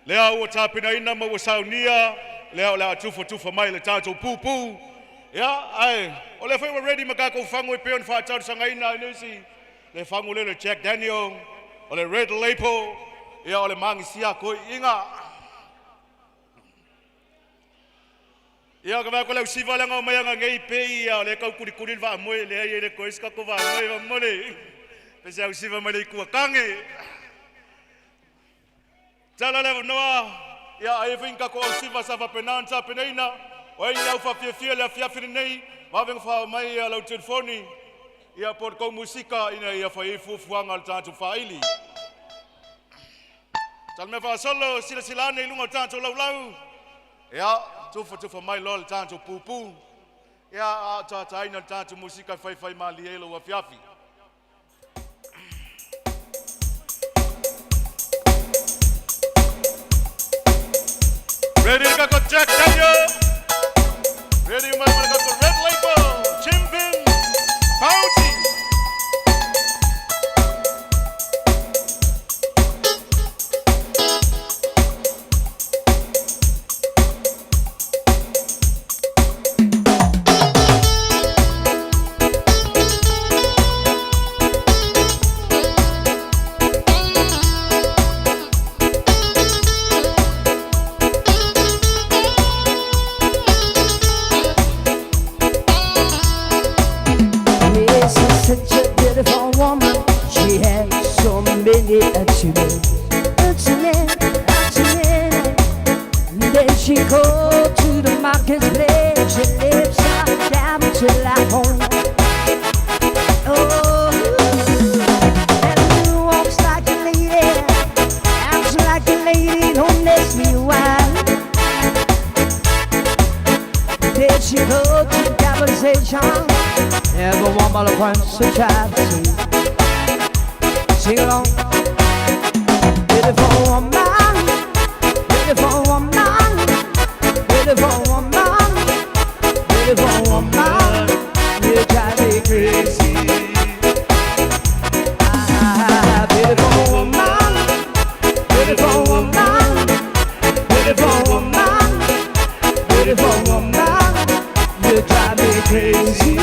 Lea ua tāpina ma ua saunia. Lea o lea tufa tufa mai le tātou pūpū. Ia, ai, o lea whai ua ready ma kako whango i peon whaatau sangaina i nusi. Le whango le Jack Daniel, o le Red Label, ia o le mangisia koi inga. Ia ka ko le usiva le ngau mai nga ngei pe ia o le kau kuri kuri va moe le ai le kois ka ko va moe va mole. Pe se usiva mai le kua kange. Tala le noa ia ai finka ko usiva sa va penanta peneina. O ai lau fa fia fia le fia fia nei. Va venga fa mai ia lau telefoni. Ia por ko musika ina ia fa ifu fuanga le tātou faili. Tal me fa solo sila sila nei lunga tātou lau lau. Ia tufa tufa mai loa le tātou pūpū. Ia a tātaina le tātou musika whai whai mali e lo afiafi. Ready to go, Jack. Then she go to the marketplace. She lives her capital at home. Oh, and who walks like a lady, acts like a lady, don't mess me wild. Then she go to the conversation. Everyone but a prince and child. Sing along. Beautiful woman, beautiful woman, beautiful woman, beautiful woman, you drive me crazy. Ah, beautiful woman, beautiful woman, beautiful woman, beautiful woman, you drive me crazy.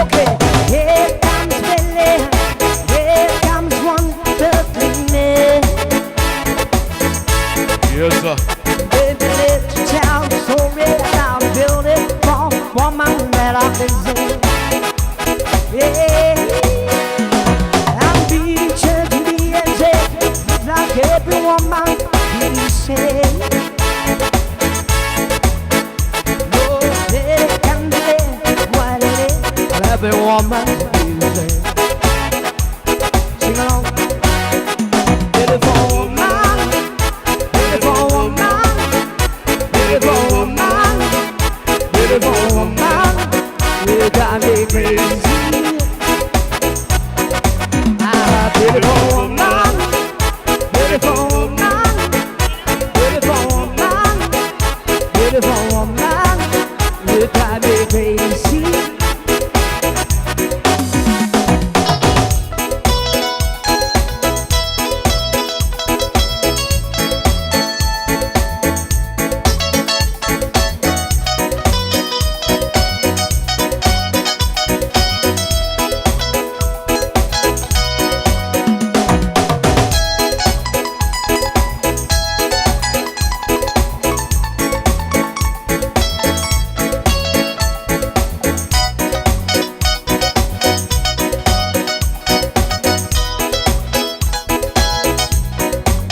Okay, here comes Billy, here comes one earthly man. Yes, sir. Baby, let you tell the story about a beautiful woman that I've been seeing. Yeah, I'm being church and being sick, like every woman he said. No, they can believe what it is. Every woman he said. Sing along. Beautiful woman, beautiful woman, beautiful woman, beautiful woman, you drive me crazy. Ah, beautiful woman, beautiful woman, beautiful woman, beautiful woman, you drive me crazy.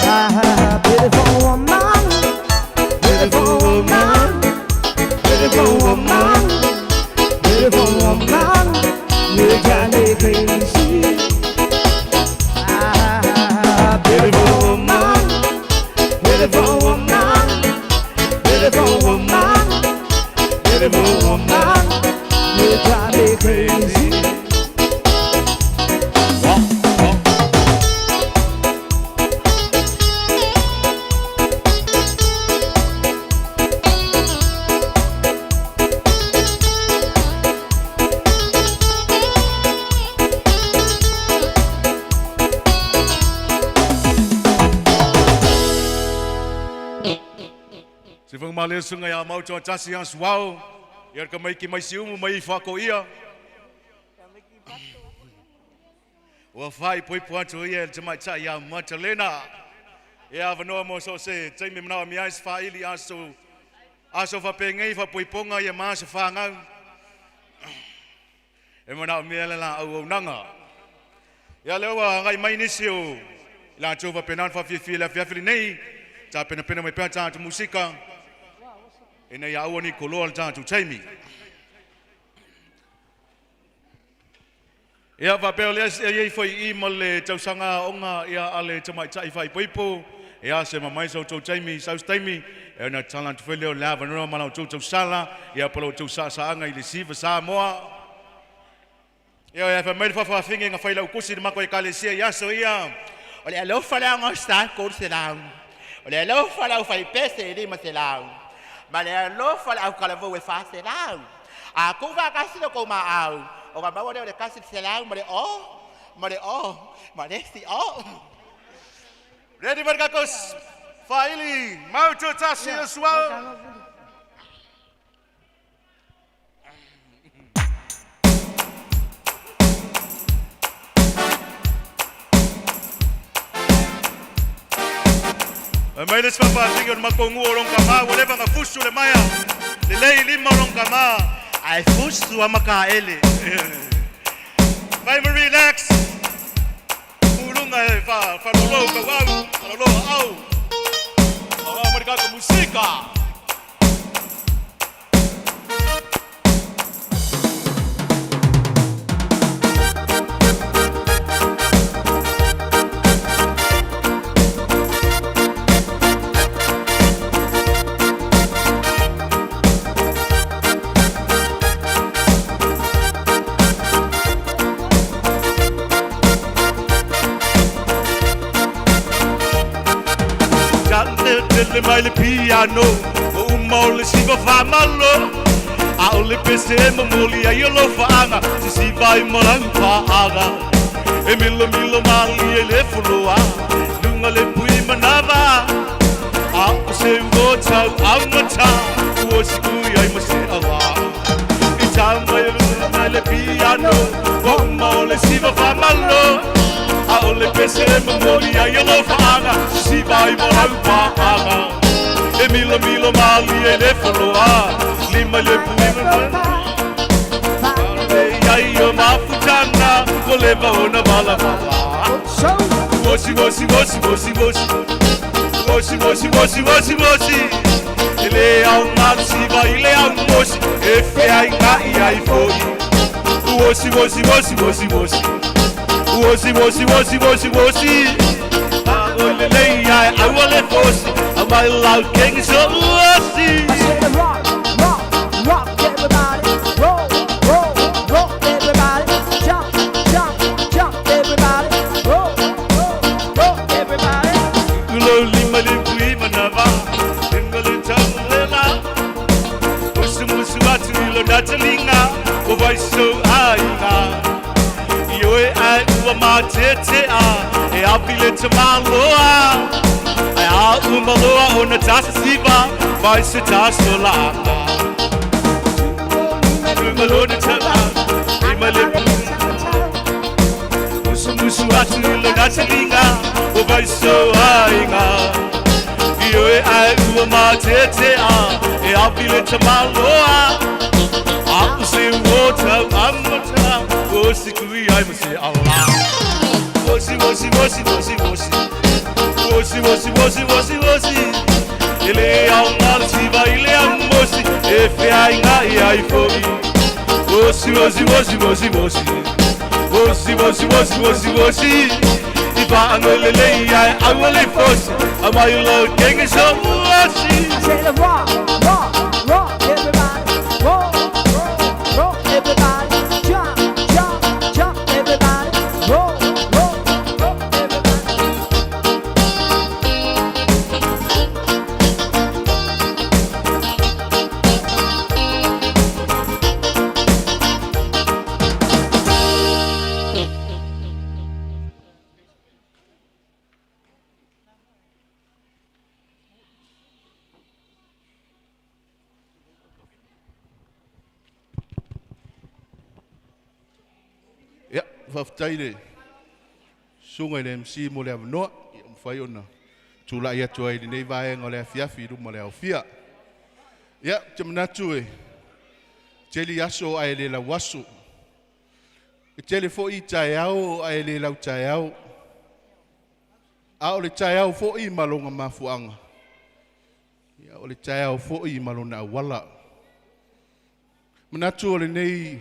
Ah, beautiful woman, beautiful woman, beautiful woman, beautiful woman, you drive me crazy. Ah, beautiful woman, beautiful woman, beautiful woman, beautiful woman, you drive me crazy. Se fanga male sunga ia mau toa tasi asu wau. Ia ka mai ki mai si umu mai whako ia. Ua whai pui atu ia le tamai tai ia Matalena. Ia awanoa mo so se taimi manawa mi ai se whaili aso aso whapengei whapuiponga ia maa se whangau. E manawa mea le la au au nanga. Ia leo wa ngai mai nisi o la tau whapenan whawhiwhi le whiawhili nei. Tā pena pena mai pea tātu musika. E nei au ni koloa le tātu taimi. Ia whapea lea e iei whai i ma le tausanga onga ia ale tamai tai whai poipo. Ia se mamai sau tau taimi, sau taimi. E na talantu whele o lea vanua mana o tau tau sala. Ia pala o tau sa saanga i le siva sa moa. Ia ia wha mai le whawhawhinge nga whaila ukusi ni mako e kalesia ia so ia. O le alofa lea ngo sa ko se lau. O le alofa lau whai pese e lima se lau. Ma le alofa lau kalavu e wha se lau. A ku wha kasi no ko ma au. O ka maua leo le kasi se lau ma le o. Ma le o. Ma le si o. Ready Marcos? Faili, Mauto Tasi as well. Mai le sfapa tinga o makongu o longa ma, whatever nga fusu le maya. Le lei lima o longa ma. Ai fusu a maka ele. Vai me relax. e fa fa lo ka wa lo au. Ora marika ko musika. Tele mai le piano, o maole siva fa malo. A o le pese momoli ai o lo faanga, si si vai molang pa aga. E milo milo mali e le fuloa, lunga le pui manava. A o se o tau au mata, o si kui ai ma se awa. I tau mai le mai le piano, o maole siva fa malo. A o le pese momoli ai o lo faanga, si si vai molang pa aga. E milo milo mali e le fuloa, lima le pui manava. Ai o mafutana, o leva ona bala bala. Wosi wosi wosi wosi wosi. Wosi wosi wosi wosi wosi. Ile au ngasi va ile au mosi. E fe ai ngai ai foi. Wosi wosi wosi wosi wosi. Wosi wosi wosi wosi wosi. A o le lei ai au le fosi. A mai lau king so wosi. I said rock, rock, rock everybody. Roll, roll, roll everybody. Jump, jump, jump everybody. Roll, roll, roll everybody. Ulo lima le pui manava, linga le taulela. Musu musu atu ilo natalinga, o vai so aiga. Ioe ai ua ma te te a, e api le te maloa. Ai a umaloa o na tasa siva, vai se taso laka. Lunga lo na tala, lima le pui. Musu musu atu ilo natalinga, o vai so aiga. Ioe ai ua ma te te a, e api le te maloa. A se o tau amata, o si kui ai ma se ala. Wosi wosi wosi wosi wosi. Wosi wosi wosi wosi wosi. Ile au ngā siva ile au mosi, e fe ai ngā i ai foi. Wosi wosi wosi wosi wosi. Wosi wosi wosi wosi wosi. I whaanga le lei ai au le fosi, a mai lo kenga so wosi. I said rock, rock, rock everybody. Roll, roll, roll everybody. Jump, jump, jump everybody. Roll, roll, roll everybody. Ia, faafetai le suga i le MC mo le avanoa, ia mafai ona tula'i atu ai i lenei vaega o le afiafi i luma o le aofia. Ia, ou te manatu e tele aso ae le lau aso. E tele fo'i taeao ae le lau taeao. A o le taeao fo'i ma lona mafuaaga. Ia, o le taeao fo'i ma lona auala. Manatu o lenei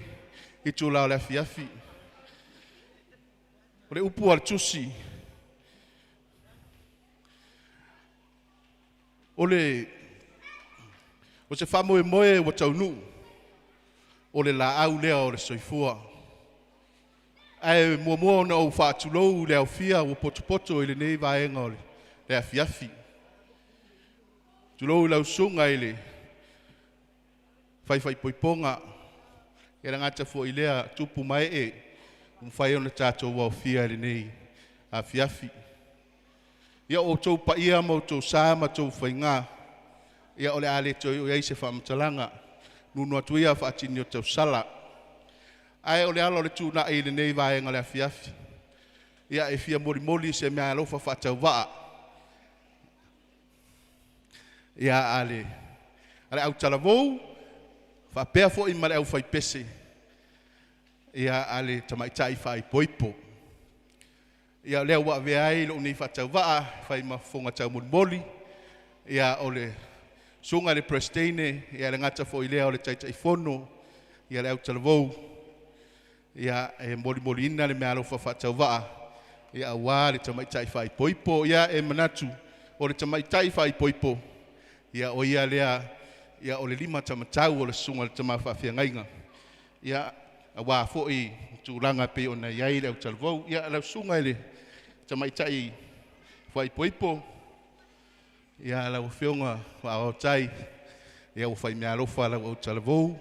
itulā o le afiafi. O le upu a le tusi. O le o se faamoemoe ua taunuu. O le laau lea o le soifua. Ae muamua ona ou faatulou le aofia ua potopoto i lenei vaega o le afiafi. Tulou i lau susuga i le faifaipoipoga. Ia le gata foi lea tupu mae e mafai ona tatou aofia i lenei afiafi. Ia o outou paia ma outou sa ma outou faigā. Ia o le a le toe oo i ai se faamatalaga. Nunu atu ia faatini o tausala. Ae o le ala o le tuna'i i lenei vaega o le afiafi. Ia e fia molimoli se mea alofa faatauvaa. Ia a le autalavou, faapea fo'i ma le aufaipese. Ia a le tamaitai faaipoipo. Ia lea ua avea ai lou nei faatauvaa fai ma fofoga taumolimoli. Ia o le susuga i le Peresetene, ia le gata foi lea o le Taitaifono, ia le autalavou, ia e molimoliina le meaalofa faatauvaa, ia aua le tamaitai faaipoipo. Ia e manatu o le tamaitai faaipoipo, ia o ia lea, ia o le lima tamatau o le susuga i le tama faafeagaiga. Ia aua foi tulaga pei ona i ai le autalavou. Ia lau susuga i le tamaitai faaipoipo, ia lau afioga Faaotai, ia ua fai meaalofa lau autalavou,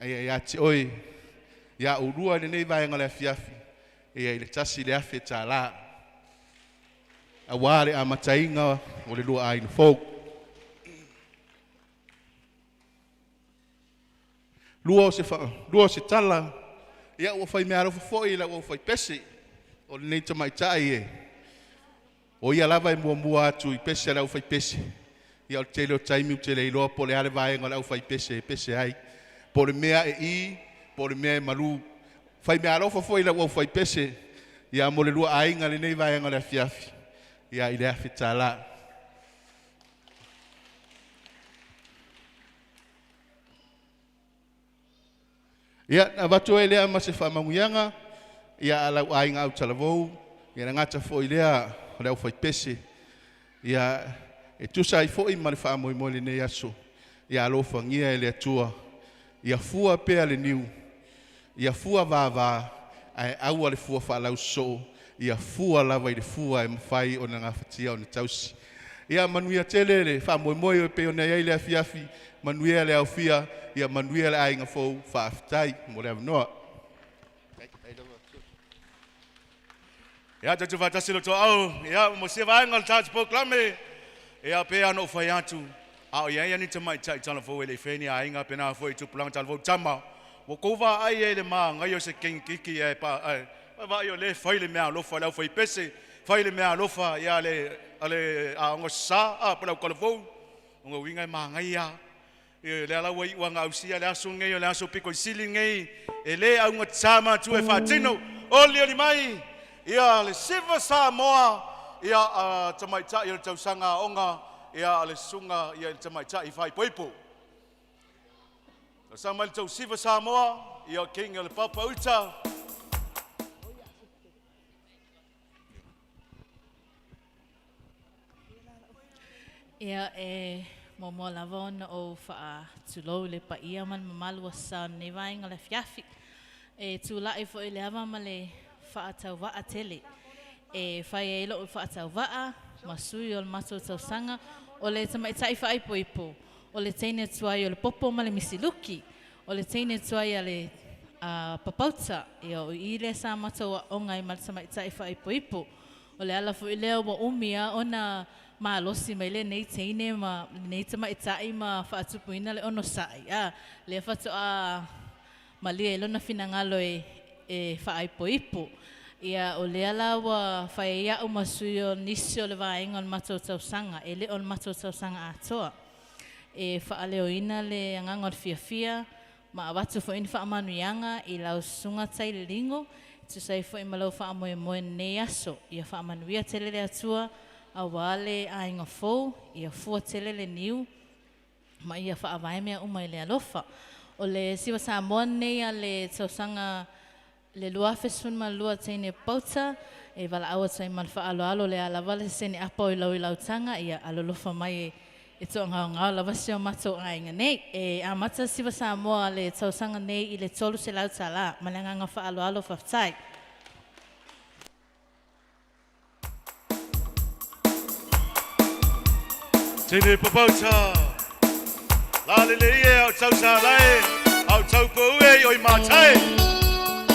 ia ia te oe, ia ulua i lenei vaega o le afiafi, ia i le $1,000. Aua le amataina o le lua aiga fou. Lua o se tala, ia ua fai meaalofa foi lau aufaipese o lenei tamaitai e o ia lava e muamua atu i pese a le aufaipese. Ia o le tele o taimi ou te le iloa po o le a le vaega o le aufaipese e pese ai. Po o le mea e i, po o le mea e malu. Fai meaalofa foi lau aufaipese, ia mo le lua aiga lenei vaega o le afiafi, ia i le $1,000. Ia, avatu ai lea ma se faamanuiaga, ia a lau aiga autalavou, ia le gata foi lea o le aufaipese, ia e tusa ai foi ma le faamoemoe i lenei aso, ia alofagia e le Atua, ia fua pea le niu, ia fua vava, ae aua le fua faalausosoo, ia fua lava i le fua e mafai ona gafatia ona tausi. Ia manuia tele le faamoemoe e pei ona i ai le afiafi, manuia le aofia, ia manuia le aiga fou, faafetai mo le avanoa. Ia tatou faatasi le toau, ia mo sia vaega o le tatou polokalame, ia pe ana ou fai atu, a o iai ani tamaitai talavou e le i faia ni aiga pe na foi i tupulaga talavou tama, ua tou vaai ai i le magaia o se kengekiki ae pa ae vaai o lea e fai le meaalofa a le aufaipese, fai le meaalofa ia le aoga sa a po o le autalavou, o lona uiga e manaia lava. Ia lea la ua iu lava ina ausia le aso lenei, o le aso pito i sili lenei e le augatā matua e faatino. Olioli mai ia le Siva Samoa, ia tamaitai o le tausaga aoga, ia le susuga ia i le tamaitai faaipoipo. Talosaga mai le tou Siva Samoa, ia King o le Papa Uta. Ia e muamua lava ona ou faatulou i le paia ma le mamalu o sa o lenei vaega o le afiafi. E tulai foi i le ava ma le faatauvaa tele e fai ai lou faatauvaa ma sui o le matou tausaga o le tamaitai faaipoipo, o le teine tuai o le popo ma le misiluki, o le teine tuai a le Papauta. Ia o i lea sa matou aoga ai ma le tamaitai faaipoipo. O le ala foi lea ua umi lava ona malosi mai lenei teine ma lenei tamaitai ma faatupuina le onosai, a lea faatoa malie ai lona finagalo e faaipoipo. Ia o lea la ua fai ai au ma sui o nisi o le vaega o le matou tausaga, e le o le matou tausaga atoa, e faaleoina le agaga o le fiafia ma avatu foi ni faamanuiaga i lau susuga Taililigo, tusa ai foi ma lau faamoemoe i lenei aso. Ia faamanuia tele le Atua aua le aiga fou, ia fua tele le niu ma ia faavae mea uma i le alofa. O le Siva Samoa lenei a le tausaga le 2012 teine Papauta, e valaau atu ai ma le faaaloalo le a lava le sene apa o i lau i lautaga, ia alolofa mai e toagaogao lava si o matou aiga nei. E amata Siva Samoa le tausaga nei i le $300 ma le agaga faaaloalo faafetai. Teine Papauta, la lelei e au tau sa lae, au tau pau e i oi mātai.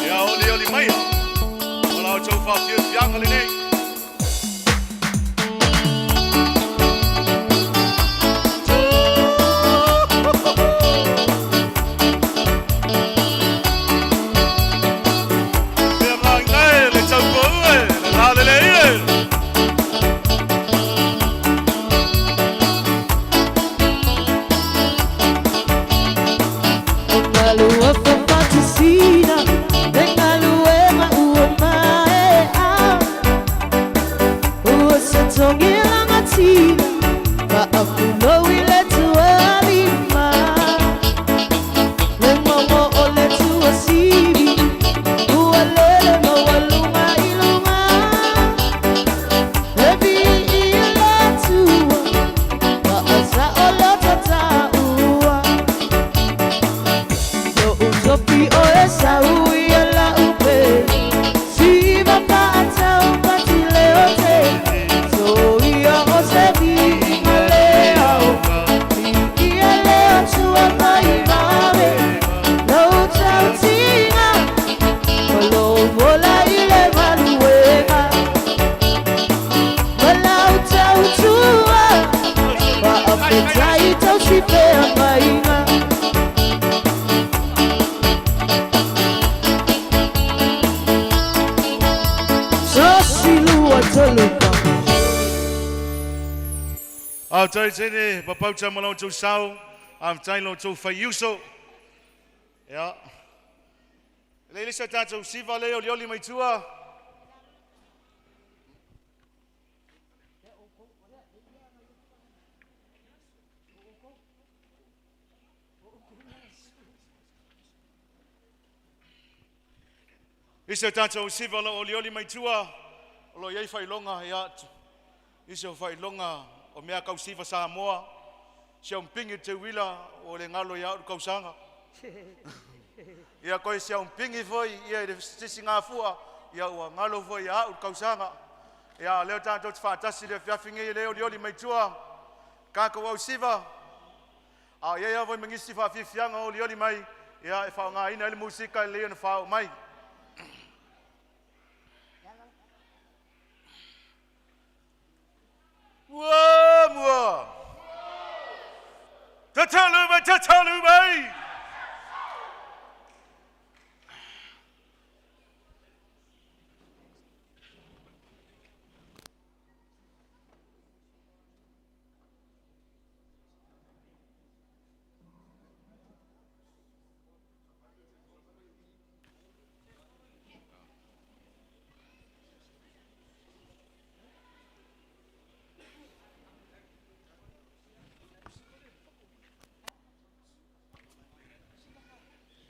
Ia oli oli mai, o la au tau whawhiawhianga le nei. Pea malangai le tau pau e, le la lelei e. Malua fafatisina, Tengaluega ua maea. se togilanga tila Fa'afulou i le tualima Le maomao'o o le tuasivi Ua lele maualuga i luga E vi'i le Atua Fa'asa'o lota ta'ua Lo'u tofi o e sau ia la'u pele Siva fa'atau patileote Soia o se vi'iga le ao Vi'ia le Atua maivave Lou tautiga Ma lou ola i le galuega Ma lau tautua Fa'afetai tausi feagaiga Tasi lua tolu fa A tai tene papauta ma lau sau, a tai lau tou faiuso. Ia. Le le sa tātou siva le oli oli mai tua. Isi o tātou siva lo oli oli mai tua. O lo iai whailonga ia. Isi o whailonga o mea kau siva Samoa. Si au mpingi te wila o le ngalo ia o kausanga. Ia koe si au mpingi foi ia i le sisi ngā fua. Ia ua ngalo foi ia o kausanga. Ia leo tātou te whaatasi le fiafingi le oli oli mai tua. Kākou au siva. A ia ia voi mangisi whaafifianga oli oli mai. Ia e whaonga ina ele musika e leo na whao mai. Mua mua. Tatalu mai, tatalu mai.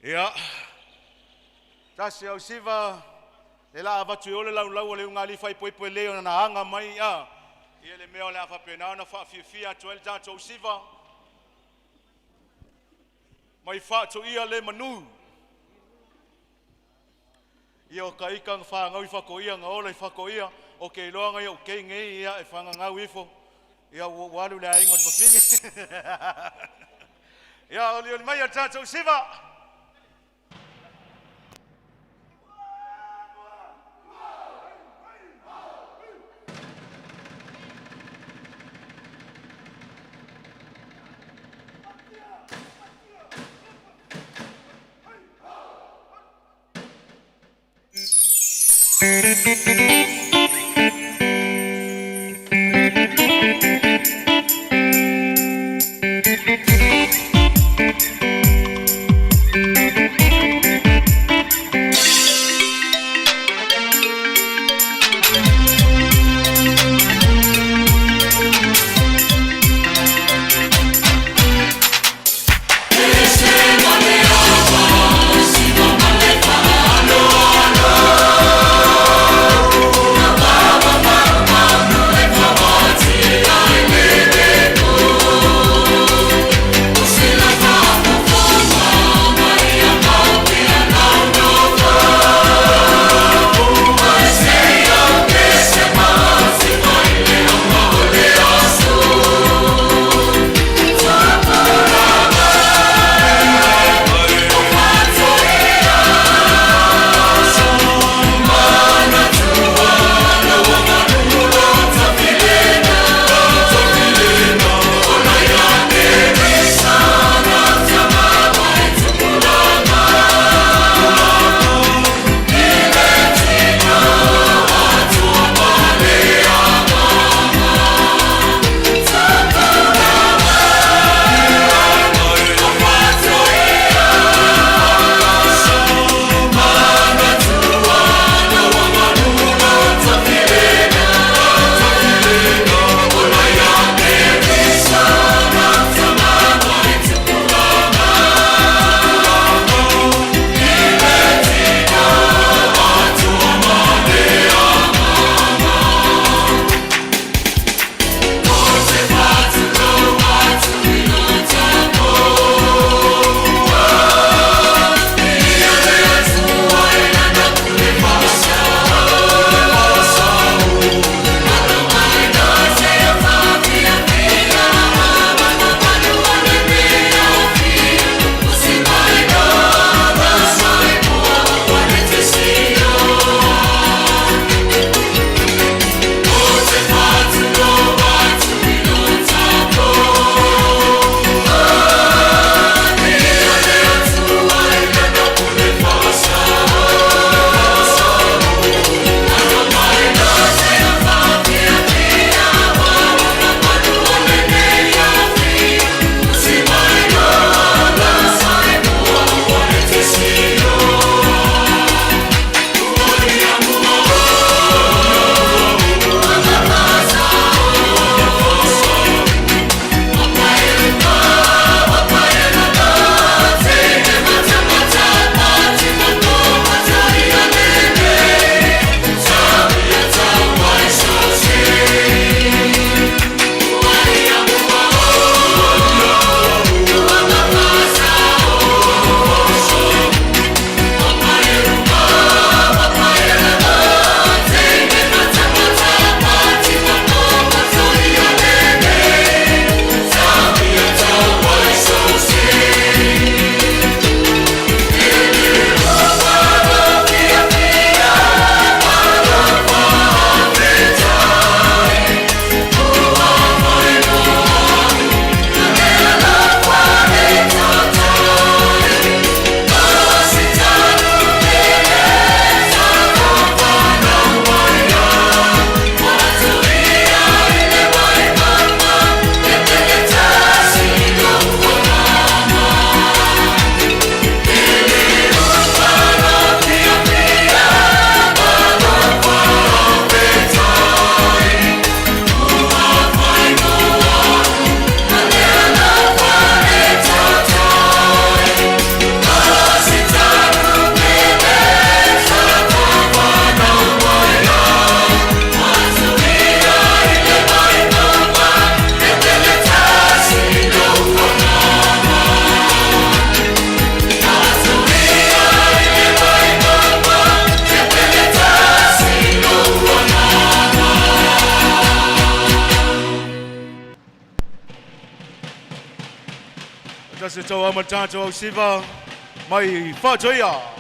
Ia. Tasi au siva le la avatu i ole lau lau o le unga li fai poe poe leo na anga mai ia. Ia le mea o le afa pena ona whaafiafia atu ele tātou siva. Mai whaatu ia le manu. Ia o ka ika nga whaangau i whako ia, nga ola i whako ia. O ke iloa nga ia o kei ngei ia e whangangau ifo. Ia ua walu le aingo ni whawhingi. Ia oli oli mai a tātou siva. tasi tau ama tātou au siva mai Whātoia.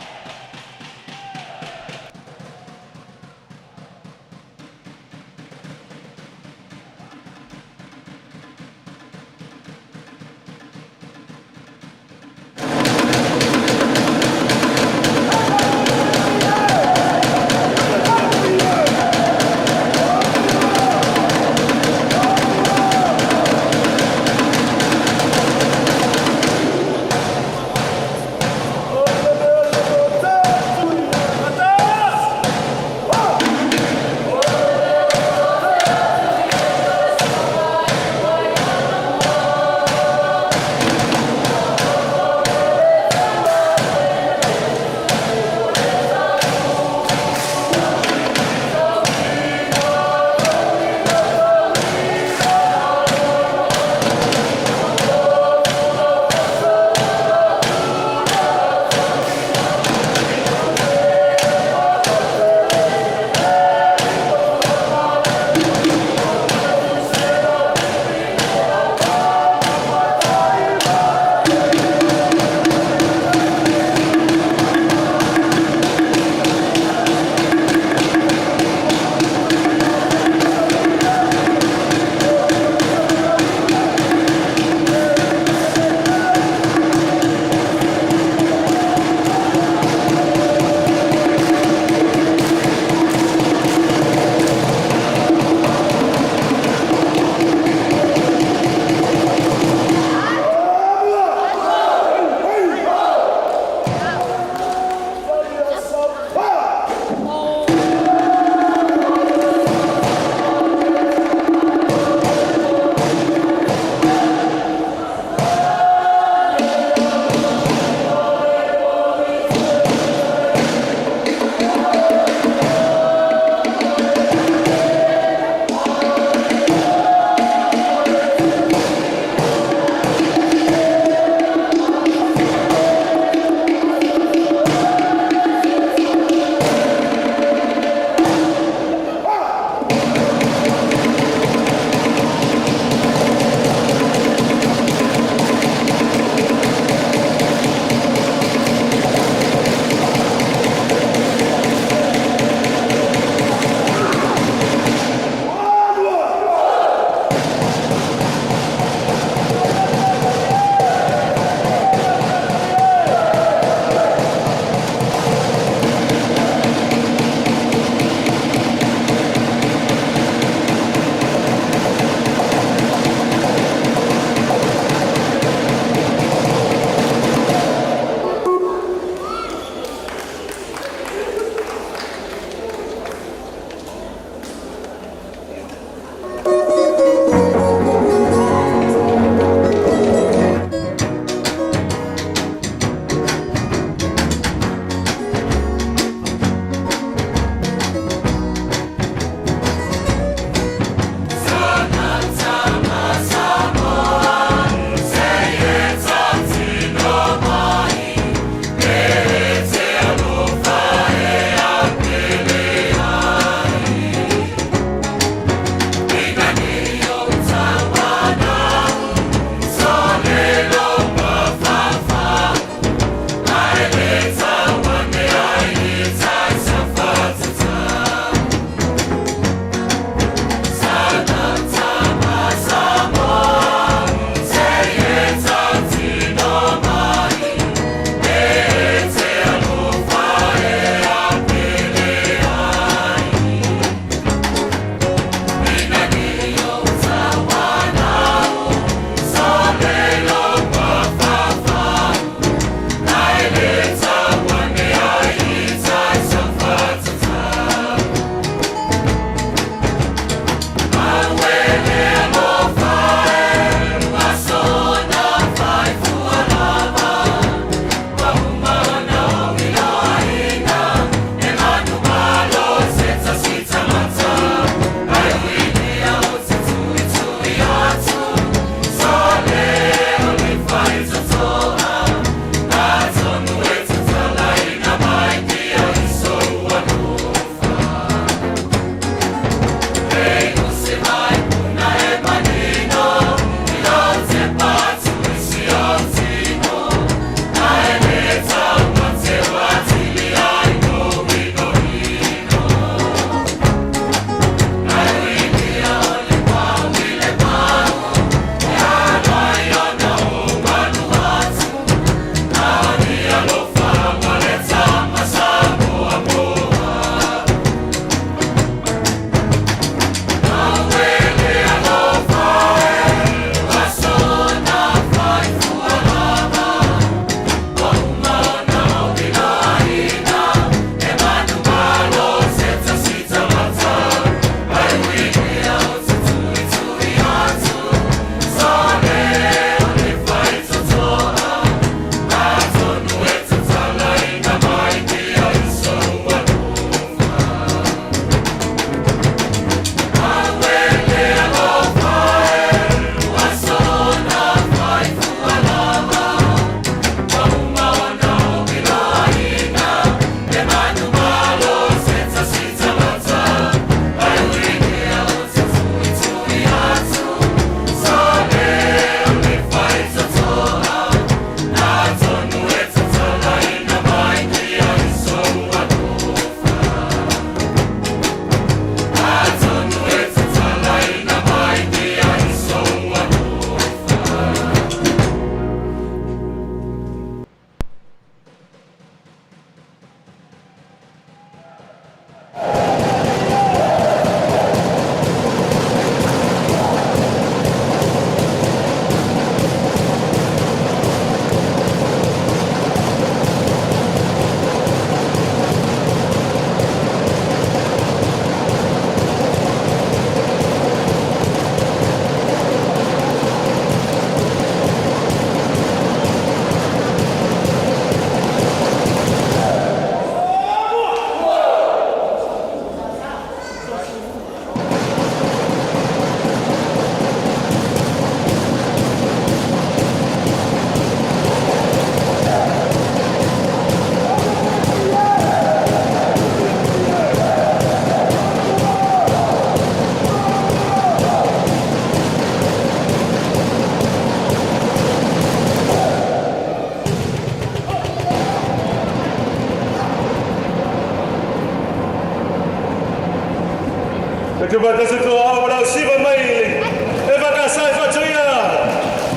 Tupa tasi to au ma lau siva mai e whakasai whatuia.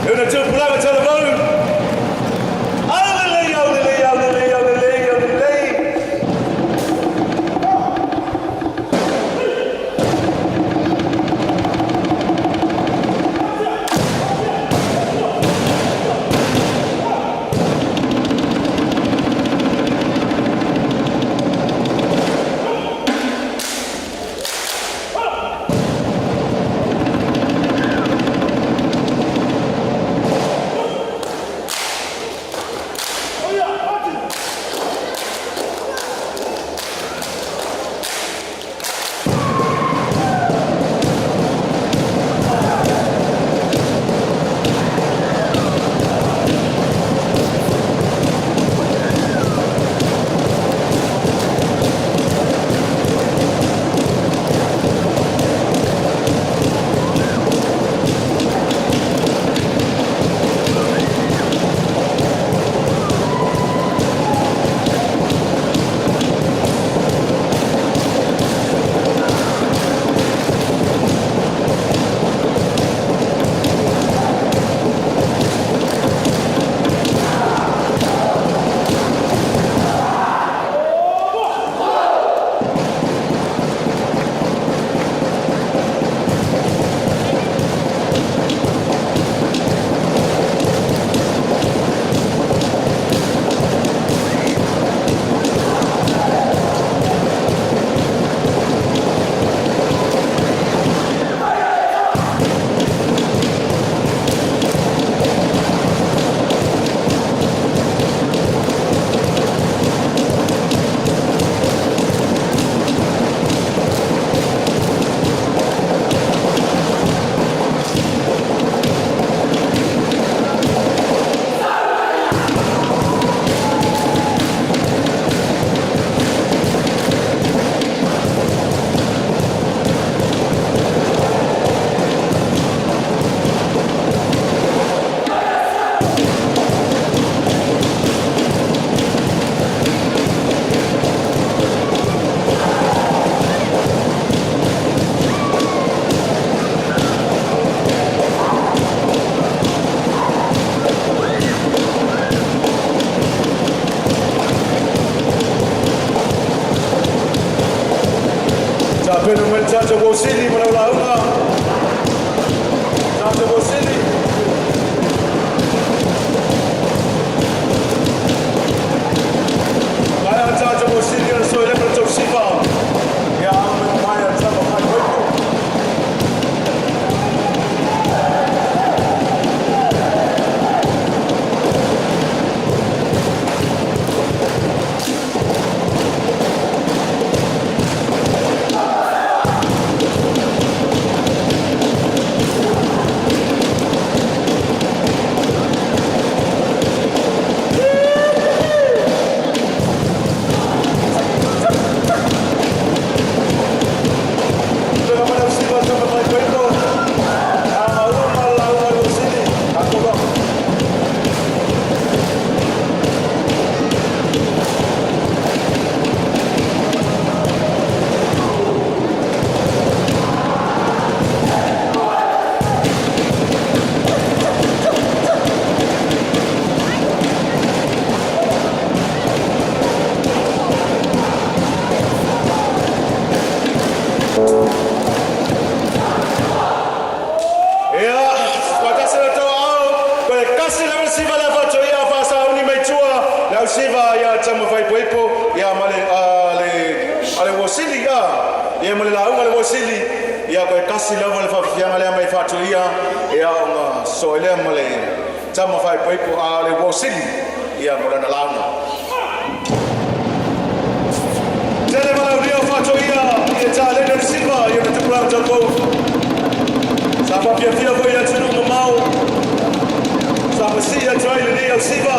E una tupulaga talavau. Aulelei, aulelei, aulelei, aulelei, aulelei. Tapenu mai le tatou Wosili ma lau lauga. Tatou Wosili. Mai a tatou Wosili o le soe le ma le tausiva. Ia au me mai a tama mai koipo. Tuna mai lau siva tama mai koipo. A maua ma lauga le Wosili. Tatou loa. Ia, fatasi le tau au, ko le kasi le siva le fato ia fa sauni mai tua, le au siva ia tama fai poipo, ia ma le a le a le Wosili ia, ia ma le lauga le Wosili, ia ko le kasi lava le fafianga le mai fato ia, ia onga so le ma le tama fai poipo a le Wosili, ia mo lana lauga. Tele malau ria fato ia, ia ta le le siva, ia me tupula tau. Sa faapia foi atunuu mamao. Sa pasii atu ai lenei ausiva.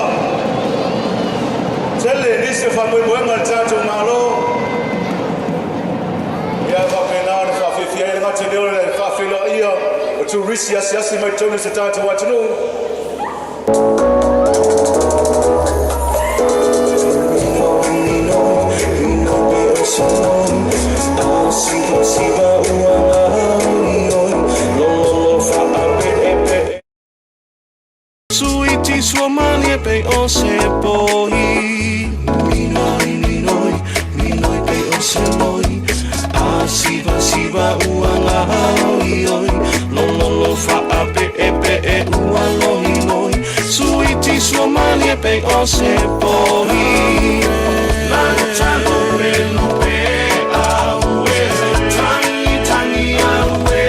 Tele nisi o faamoemoega le tatou Malo. Ia faapena ona faafiafia ai le gata lea o le faafeiloaia o turisi asiasi mai totonu o se tatou atunuu. Siva ua Suiti sua mani e pei o se poi. Minoi, minoi, minoi pei o se loi. A siva siva ua ngā oi oi. Lo lo lo fa a pe e pe e ua loi loi. Suiti sua mani e pei o se poi. Lanta lupe lupe aue. Tangi tangi aue.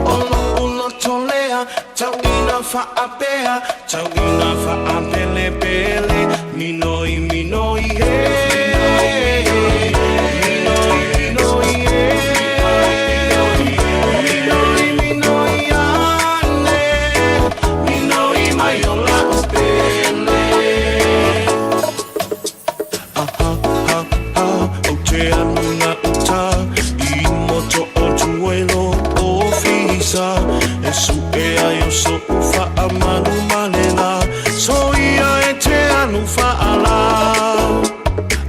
Olo ulo tolea. Tau ina faapea. Tau ina faapele pele. Minoi minoi he. Minoi minoi he. Minoi minoi ane. Minoi mai o la pele. Aha ha ha. O te alunga uta. I moto o tuelo o fisa. E su e ai o so ufa a manu malela. So ia e te anu whaala.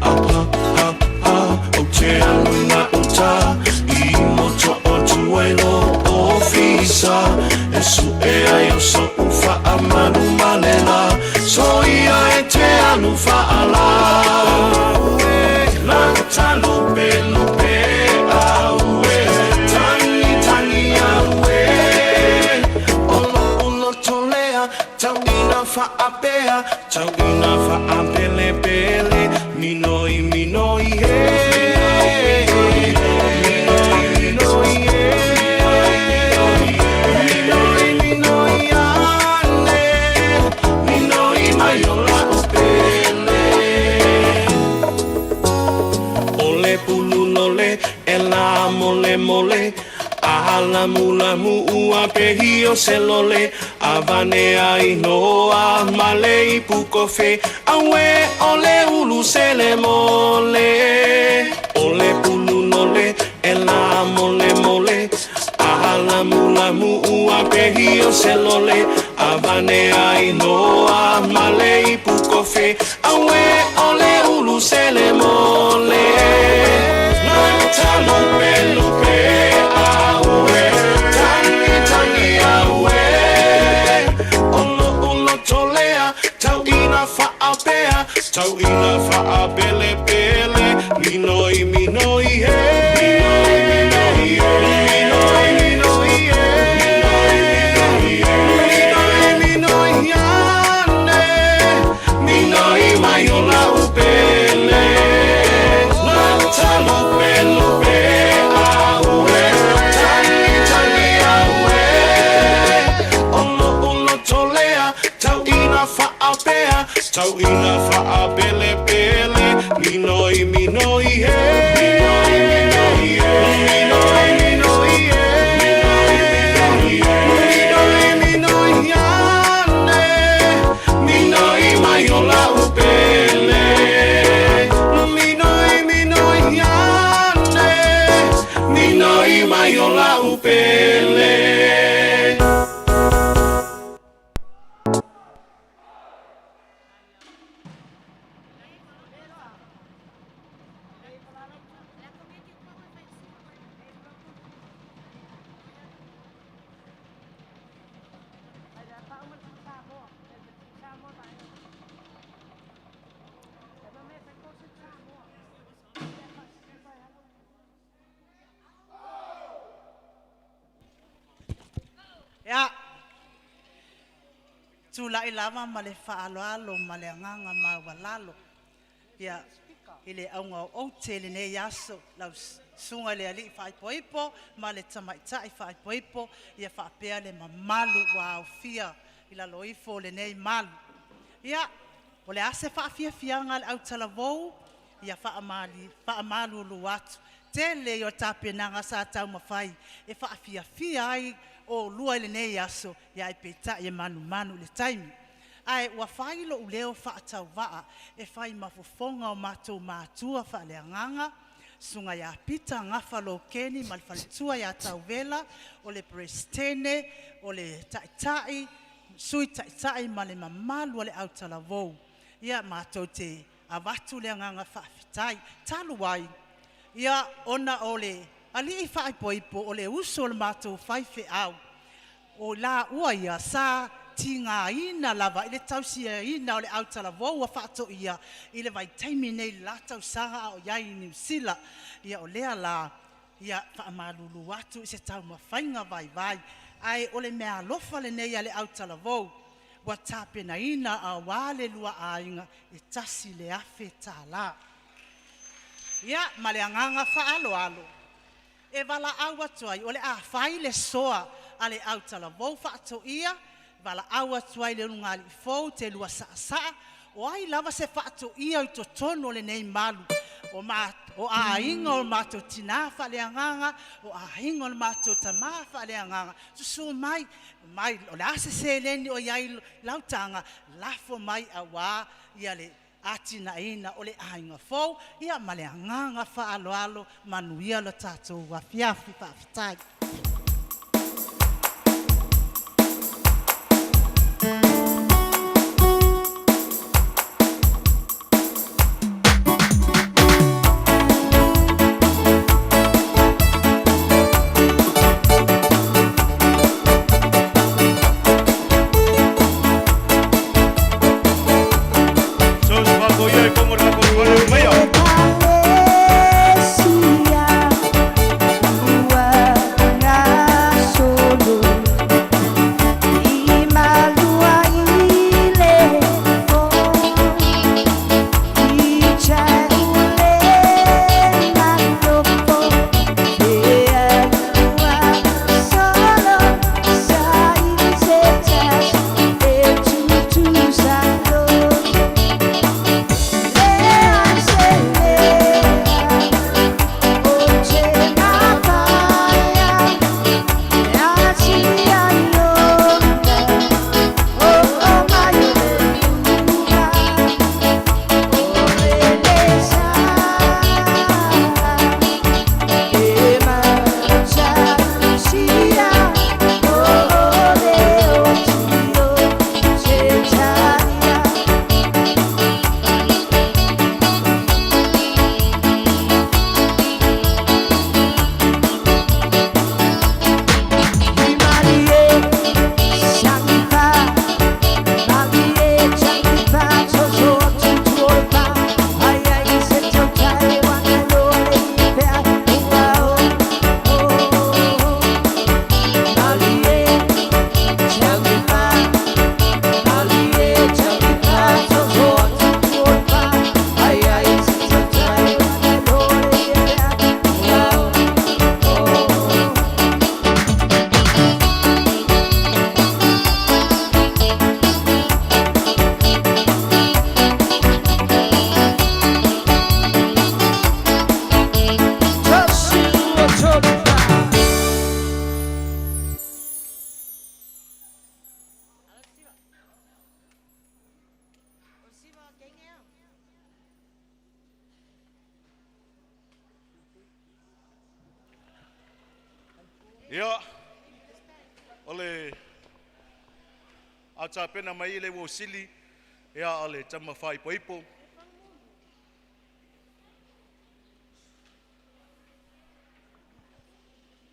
Aha ha ha. O te alunga uta. I moto o tuelo o fisa. E su e ai o so ufa a manu malela. So ia e te anu whaala. Lanta lupe lupe aue. Tangi tangi aue. Olo ulo tolea. Tau ina faapea. Tau ina faapele pele. Minoi minoi he. Minoi minoi he. Minoi minoi ane. Minoi mai o la pele. Ole pulu lole, e la mole mole. Ala mula mu ua pehi o se lole. Avane ai noa male i pukofe. Aue ole ulu sele mole. Ole pulu lole, e la mole mole. Ala mula mu ua pehi o se lole. Avane ai noa male i pukofe. Aue ole ulu sele mole. Lanta lupe lupe aue. Tangi tangi aue. Olo ulo tolea. Tau ina faapea. Tau ina faapele pele. Minoi minoi he. Minoi minoi he. Minoi minoi he. Minoi minoi ane. Minoi mai o la upele. Lanta lupe lupe aue. Tangi tangi aue. Olo ulo tolea. Tau ina faapea. Tau ina faapele pele. Minoi minoi he. Minoi minoi he. Minoi minoi he. Minoi minoi ane. Minoi mai o la upele. Minoi minoi ane. Minoi mai o la upele. Ia, tula'i lava ma le fa'aloalo ma le agaga maualalo ia i le auga o oute lenei aso lau susuga i le ali'i fa'aipoipo ma le tamaita'i fa'aipoipo ia fa'apea le mamalu ua aofia i lalo ifo o lenei malu. Ia o le a se fa'afiafiaga a le autalavou ia fa'amali fa'amalulu atu tele i o tapenaga sa taumafai e fa'afiafia ai o lua i lenei aso ia ai peita'i e manumanu i le taimi. Ae ua fai lo'u leo fa'atauva'a e fai ma fofoga o matou matua fa'aleagaga susuga iā Pita Gafa Lokeni ma le faletua iā Tauvela o le Peresetene o le Ta'ita'i Sui Ta'ita'i ma le mamalu a le autalavou. Ia matou te avatu le agaga fa'afetai talu ai ia ona o le ali'i fa'aipoipo o le uso o le matou faife'au o laua ia sa Tigaina lava i le tausiaina o le autalavou ua faatoia i le vaitaimi nei i le la tausaga a o i ai i Niu Sila. Ia o lea la, ia faamalulu atu i se taumafaiga vaivai, ae o le meaalofa lenei a le autalavou ua tapenaina auā le lua aiga e $1,000. Ia ma le agaga faaaloalo e valaau atu ai o le a fai le soa a le autalavou faatoia, valaau atu ai le ulugalii fou te lua saasaa, o ai lava se faatoia i totonu o lenei malu, o aiga o matou tinā faaleagaga, o aiga o le matou tamā faaleagaga, susu mai, mai o le a se seleni o i ai i lau taga, lafo mai auā le atinaeina o le aiga fou. Ia ma le agaga faaaloalo, manuia lo tatou afiafi. Faafetai. Ia, o le a tapena mai le uo sili, ia o le tama faaipoipo.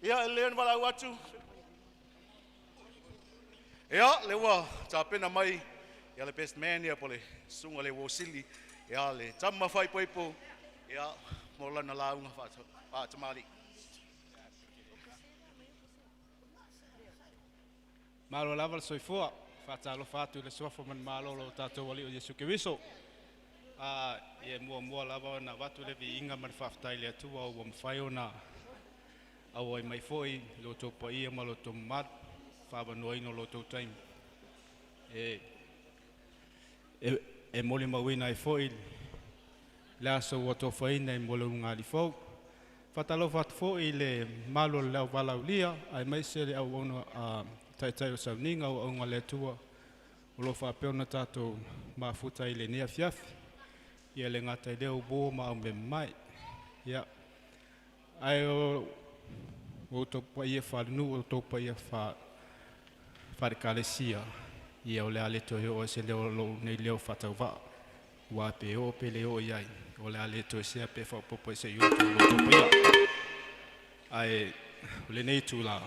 Ia, e lea na valaau atu. Ia, le ua tapena mai ia le best man ia po le susuga le uo sili, ia le tama faaipoipo, ia mo lana lauga faatamalii. Malo lava le soifua, faatalofa atu i le suafa ma le malo o lo tatou Alii o Iesu Keriso. Ia muamua lava ona avatu le viiga ma le faafetai i le Atua ua mafai ona auai mai foi lo outou paia ma lo outou mamalu, faaavanoaina o lo outou taimi. E molimauina ai foi le aso ua tofaina mo le ulugalii fou. Faatalofa atu foi i le mamalu o le auvalaulia aemaise le auauna taitai o sauniga o auauna a le Atua o lo o faapea ona tatou mafuta i lenei afiafi. Ia le gata i lea o uo ma aumema mai. Ia, ae o outou paia faalenuu, o outou paia faale-ekalesia, ia o le a le toe oo i se leo o lou nei leo faatauvaa. Ua pe oo pe le oo i ai, o le a le toe sea pe faaopoopo i se i utu o lo outou paia. Ae o lenei itula,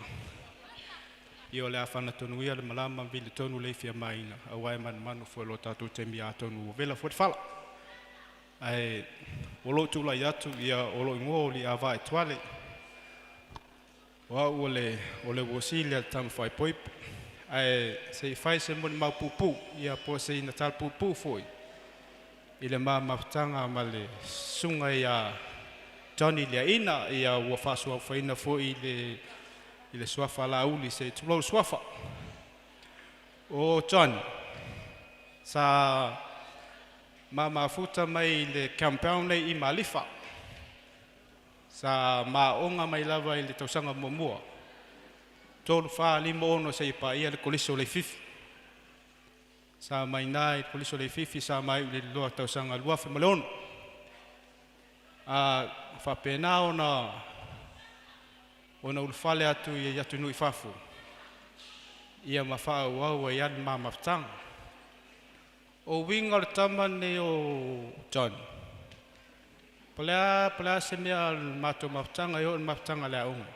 Ia o le a fanatonu ia le malama ma vilitonu le ifi a maina, auā e manumanu foi i lo tatou taimi atonu ua vela foi le fala. Ae o lou tulai atu ia o lou igoa o Li'ava'a Etuale. O au o le o le uosili a le tama faaipoipo. Ae se i fai se molimau puupuu ia po o sina tala puupuu foi i le ma mafutaga ma le susuga ia Johnny Liaina ia ua faasuafaina foi i le i le suafa Laauli se i tulou le suafa. O Johnny sa ma mafuta mai i le compound nei i Malifa. Sa maoga mai lava i le tausaga muamua 3, 4, 5, 6 seia paia le Kolisi o Leififi. Sa mai ina i le Kolisi o Leififi sa ma iu i le Leloa tausaga 2006. A faapena ona ona ulufale atu i atunuu i fafo ia ma faaauau ai lava le ma mafutaga. O uiga o le tama lenei o Johnny, po o le a, po o le a se mea o le matou mafutaga e oo i le mafutaga a le aoga,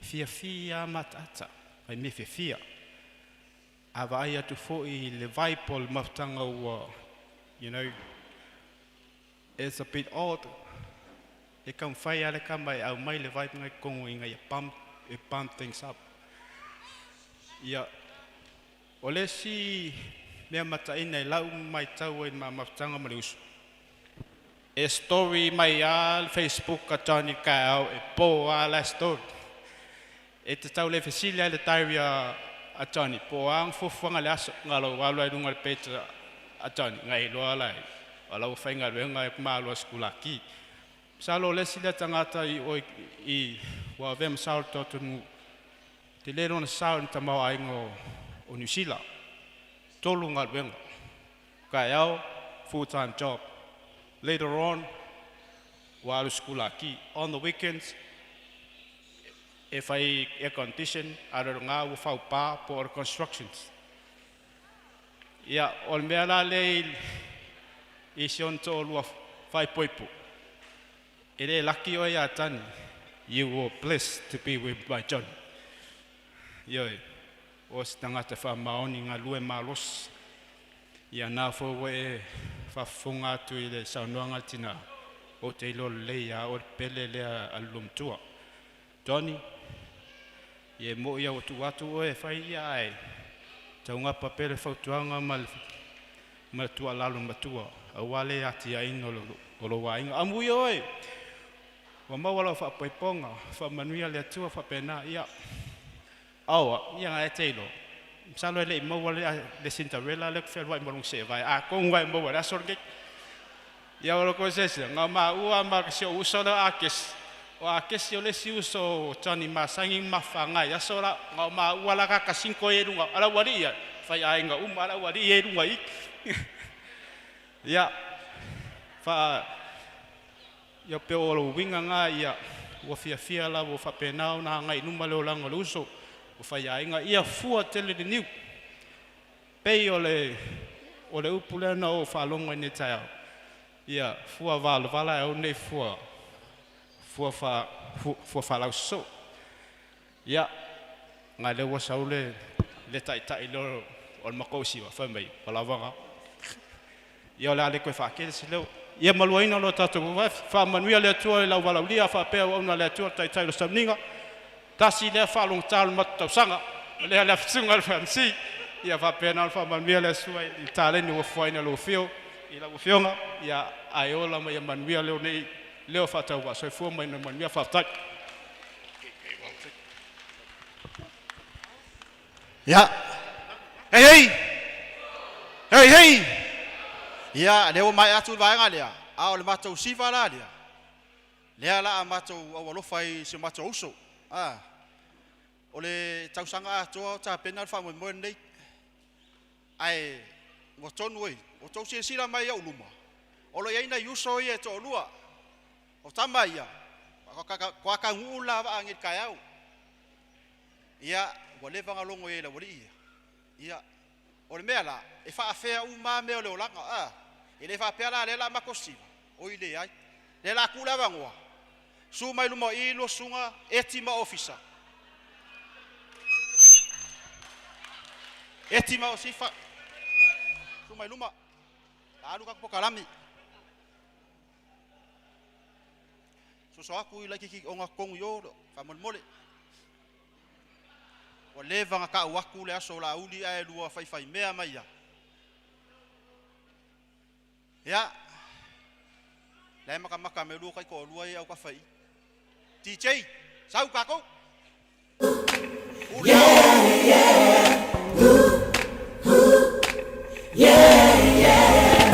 e fiafia lava mataata, fai mea fiafia. A vaai atu foi i le vibe o le mafutaga ua, it's a bit odd, e taumafai lava le tama e aumai le vibe lena i totonu ina ia pump, e pump things up. Ia, o le isi mea mataina i lau matau ai i le ma mafutaga ma le uso, e story mai lava le Facebook a Johnny taeao e po lava la story. E te tau le fesili lava i le diary a Johnny po o a ana fuafuaga i le aso, na o lou alu lava i luga o le page a Johnny, na e iloa la o la ua faigaluega e malo a sikulaki. Masalo o le isi lea tagata i oi i ua avea ma sao i le tatou tele lona sao i le tamaoaiga o Niu Sila. Tolu galuega, taeao full time job, later on ua alu sikulaki, on the weekends e fai air condition, a o lena ua faupā po o le constructions. Ia, o le mea la lea i si ona toalua faaipoipo, e le laki oe ia Tani, you were blessed to be with my Johnny. Ioe, o se tagata faamaoni galue malosi. Ia na foi ua e faafofoga atu i le saunoaga a le tinā, ou te iloa lelei lava o le pele lea a le loomatua. Johnny, ia e moi ua tuu atu oe e fai ia ae taugapa pea le fautuaga ma le ma le tuualalo matua aua le atiaeina o lou aiga. Amuia oe, ua maua lau faaipoipoga, faamanuia le Atua faapena. Ia, aoa, ia na e te iloa. Masalo e le i maua le Cinderella lea ou te fealuai ma lona seevae, atonu lava e maua i le aso lenei. Ia o le kosesia, na maua ma si ou uso lea o Akesi. O Akesi o le isi uso o Johnny masani ma mafaga i aso la, na o maua la kakasinko i luga, ala ua alii ia, fai aiga uma ala ua alii i luga i. Ia, fa ia pe o lou uiga na ia ua fiafia lava ua faapena ona agai i luma le olaga o le uso o faiaiga ia fua tele le niu. Pei o le upu lea na ou faalogo ai nei taeao, ia fua valavala ae aua ne i fua fua fa fua faalausoso. Ia, na lea ua sau le taitai lea o le matou siva fai mai ua lava na. Ia o le a le toe faatele se leo. Ia maluaina lo tatou faamanuia le Atua i lau valaaulia faapea auauna a le Atua taitai o le sauniga. Tasi lea faalogogata o le matou tausaga, o lea le afisuga le FMC. Ia faapena ona faamanuia le Atua i le taleni ua foaina i lau afio i lau afioga, ia ae ola ma ia manuia leo nei leo faatauvaa. Soifua ma ia manuia, faafetai. Ia. Hei hei. Hei hei. Ia, lea ua maea atu le vaega lea, a o le matou siva la lea, lea la a matou aualofa i si o matou uso. Ah, o le tausaga atoa o tapena le faamoemoe lenei. Ae ua tonu ai, ua tou silasila mai i ou luma, o lo o i ai nai uso ia e toalua. O tama ia, toa taunuu le la vaa nei i le taeao. Ia, ua leva ona logo i ai e le aualii ia. Ia, o le mea la, e faafea uma lava mea o le olaga. A, e le faapea la lea o le a matou siva, oi leai. Lea o le a tuu le avanoa, susu mai luma o i lua susuga Eti ma Ofisa. Eti ma o sifa. Su mai luma. La alu ka pokalami. So so aku i lai kiki o ngā kongu i o, whamolemole. Ua leva nga ka'u aku le aso o lāuli ae lua faifaimea mai ia. Ia, la e makamaka me lua kaiko'olua ia au kafa'i. DJ, sau kākou. Yeah.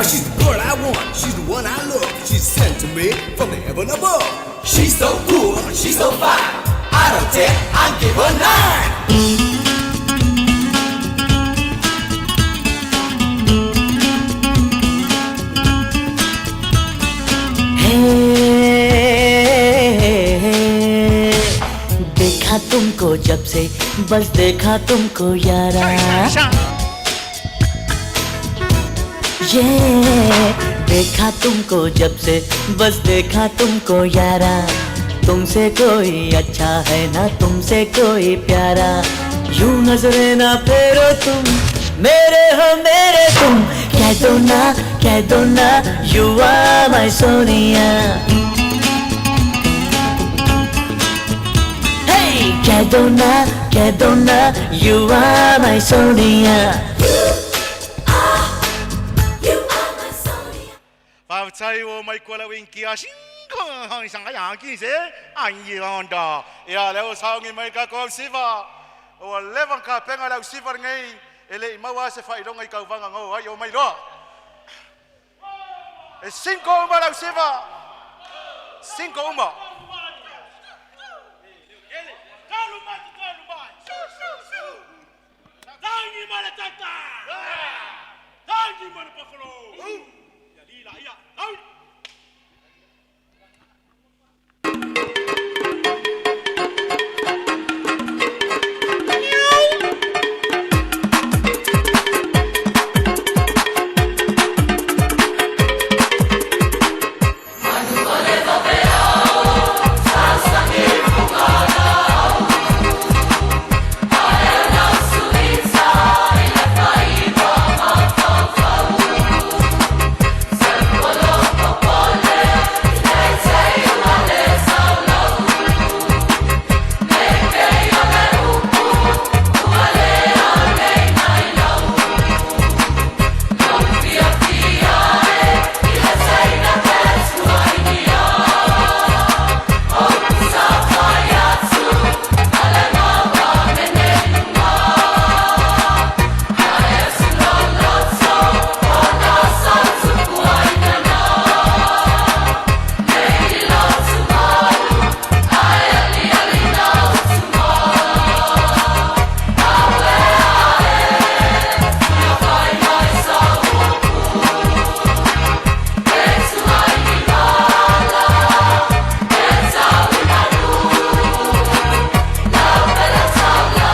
She's the girl I want, she's the one I love. She's sent to me from the heaven above. She's so cool, she's so fine. Out of 10, I give her 9. हे देखा तुमको जब से बस देखा तुमको यारा ये देखा तुमको जब से बस देखा तुमको यारा तुमसे कोई अच्छा है ना तुमसे कोई प्यारा यूं नजरे ना फेरो तुम मेरे हो मेरे तुम कह दो ना you are my Sonia Hey, कह दो ना you are my Sonia Faafetai ua mai kua lau inki a singo hangi sanga ya ki se ai onda. Ia le o saongi mai ka ko siva. O leva ka penga lau siva nei e le i maua se failonga i kauvanga ngo ai o mai loa. E cinco uma lau siva. Cinco uma.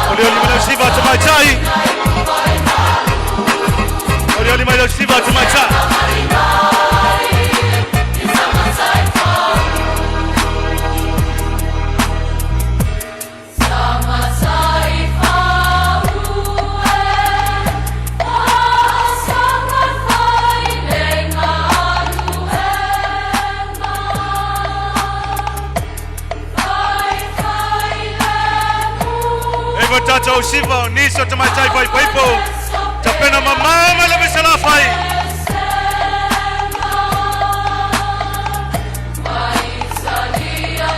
O le oli mai lau siva te mai tai. O le oli mai lau siva te mai tai. E va tātou siva o niso te mai tai pai paipo. Ta pena mamama le vesela fai.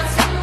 Thank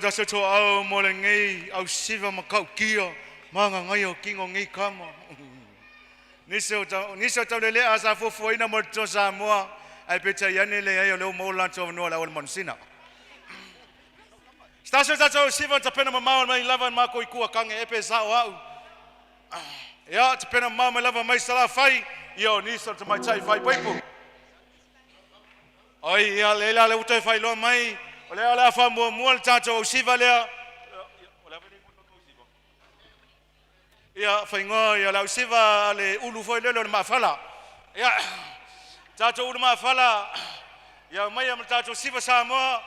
taso to au mo le ngei au siva ma kau kia manga ngai o kingo ngei kama. Nisi o tau nisi o tau le lea sa fuafuaina mo le to Samoa ai peitai ane leai o lea ua maua le latou avanoa le au o le manusina. Se tasi o tatou siva tapena mamao mai lava i makou i Kuakange epe sa'o a'u. Ia tapena mamao mai lava mai Salafai ia o nisi o le tamaitai faaipoipo. Oi ia le la le ua toe faailoa mai o lea o le a faamuamua le tatou ausiva lea. Ia faigō ia le ausiva a le ulu foi lele o le maafala. Ia tatou ulu maafala ia aumaia ma le tatou siva Samoa.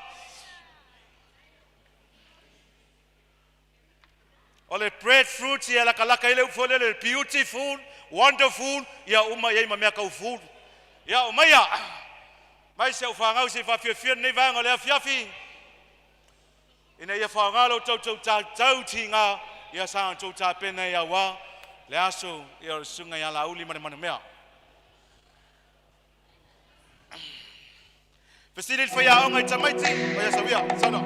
O le breadfruit ia lakalaka ai le upu foi lele beautiful, wonderful, ia uma i ai ma mea tau fulu. Ia aumaia mai si au fanau se i faafiafia lenei vaega o le afiafi ina ia faaaoga lo outou tatau tiga ia sa outou tapena ai auā le aso ia o le susuga ia Laauli ma le Manumea. Fesili le faiaoga i tamaiti o ia Sauia. Saunoa.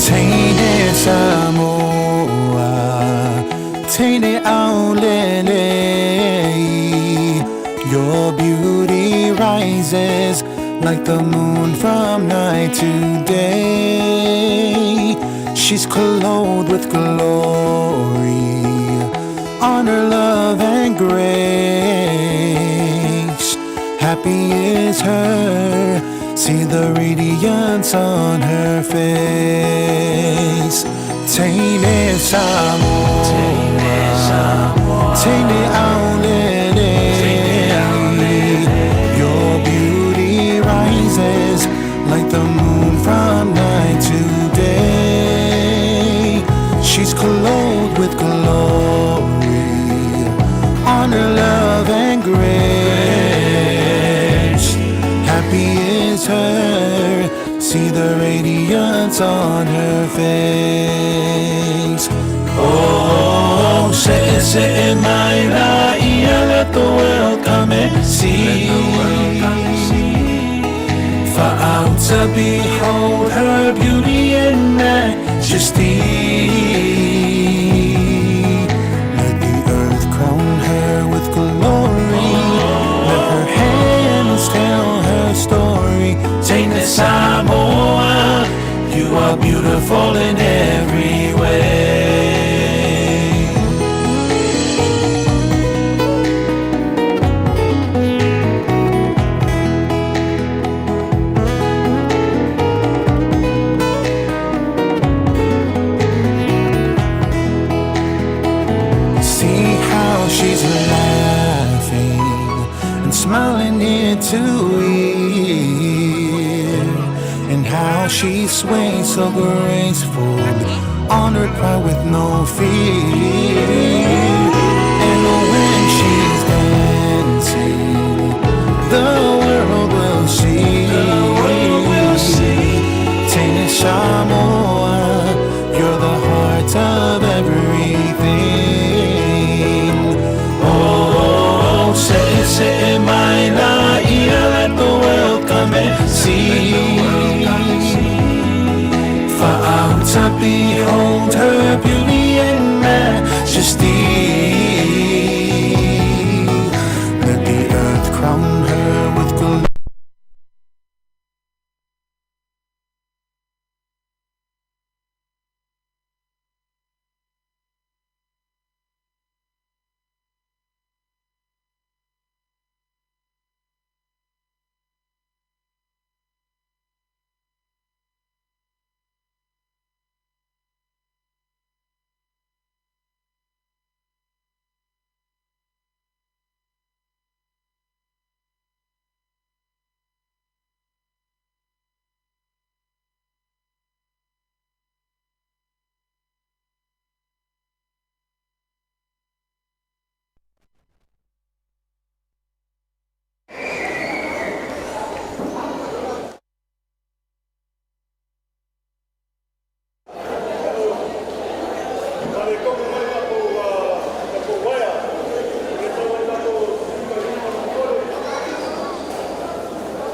Teine Samoa, teine aulelei, your beauty rises like the moon from night to day. She's clothed with glory, honor, love, and grace. Happy is her, see the radiance on her face. Teine Samoa, Teine Aulele, your beauty rises like the moon from night to day. She's clothed with glory, honor, love, and grace. Happy is her, see the radiance on her face. Oh, se se mai la ia, let the world come and see. For out to behold her beauty and majesty. Let the earth crown her with glory. Let her hands tell her story. Teine Samoa, you are beautiful in every way. See how she's laughing and smiling ear to ear, and how she sways so gracefully, honored proud with no fear. And when she's dancing, the world will see. The world will see. Teine Samoa, you're the heart of everything. Oh, se se mai la ia, let the world come and see. For out to behold her beauty and majesty.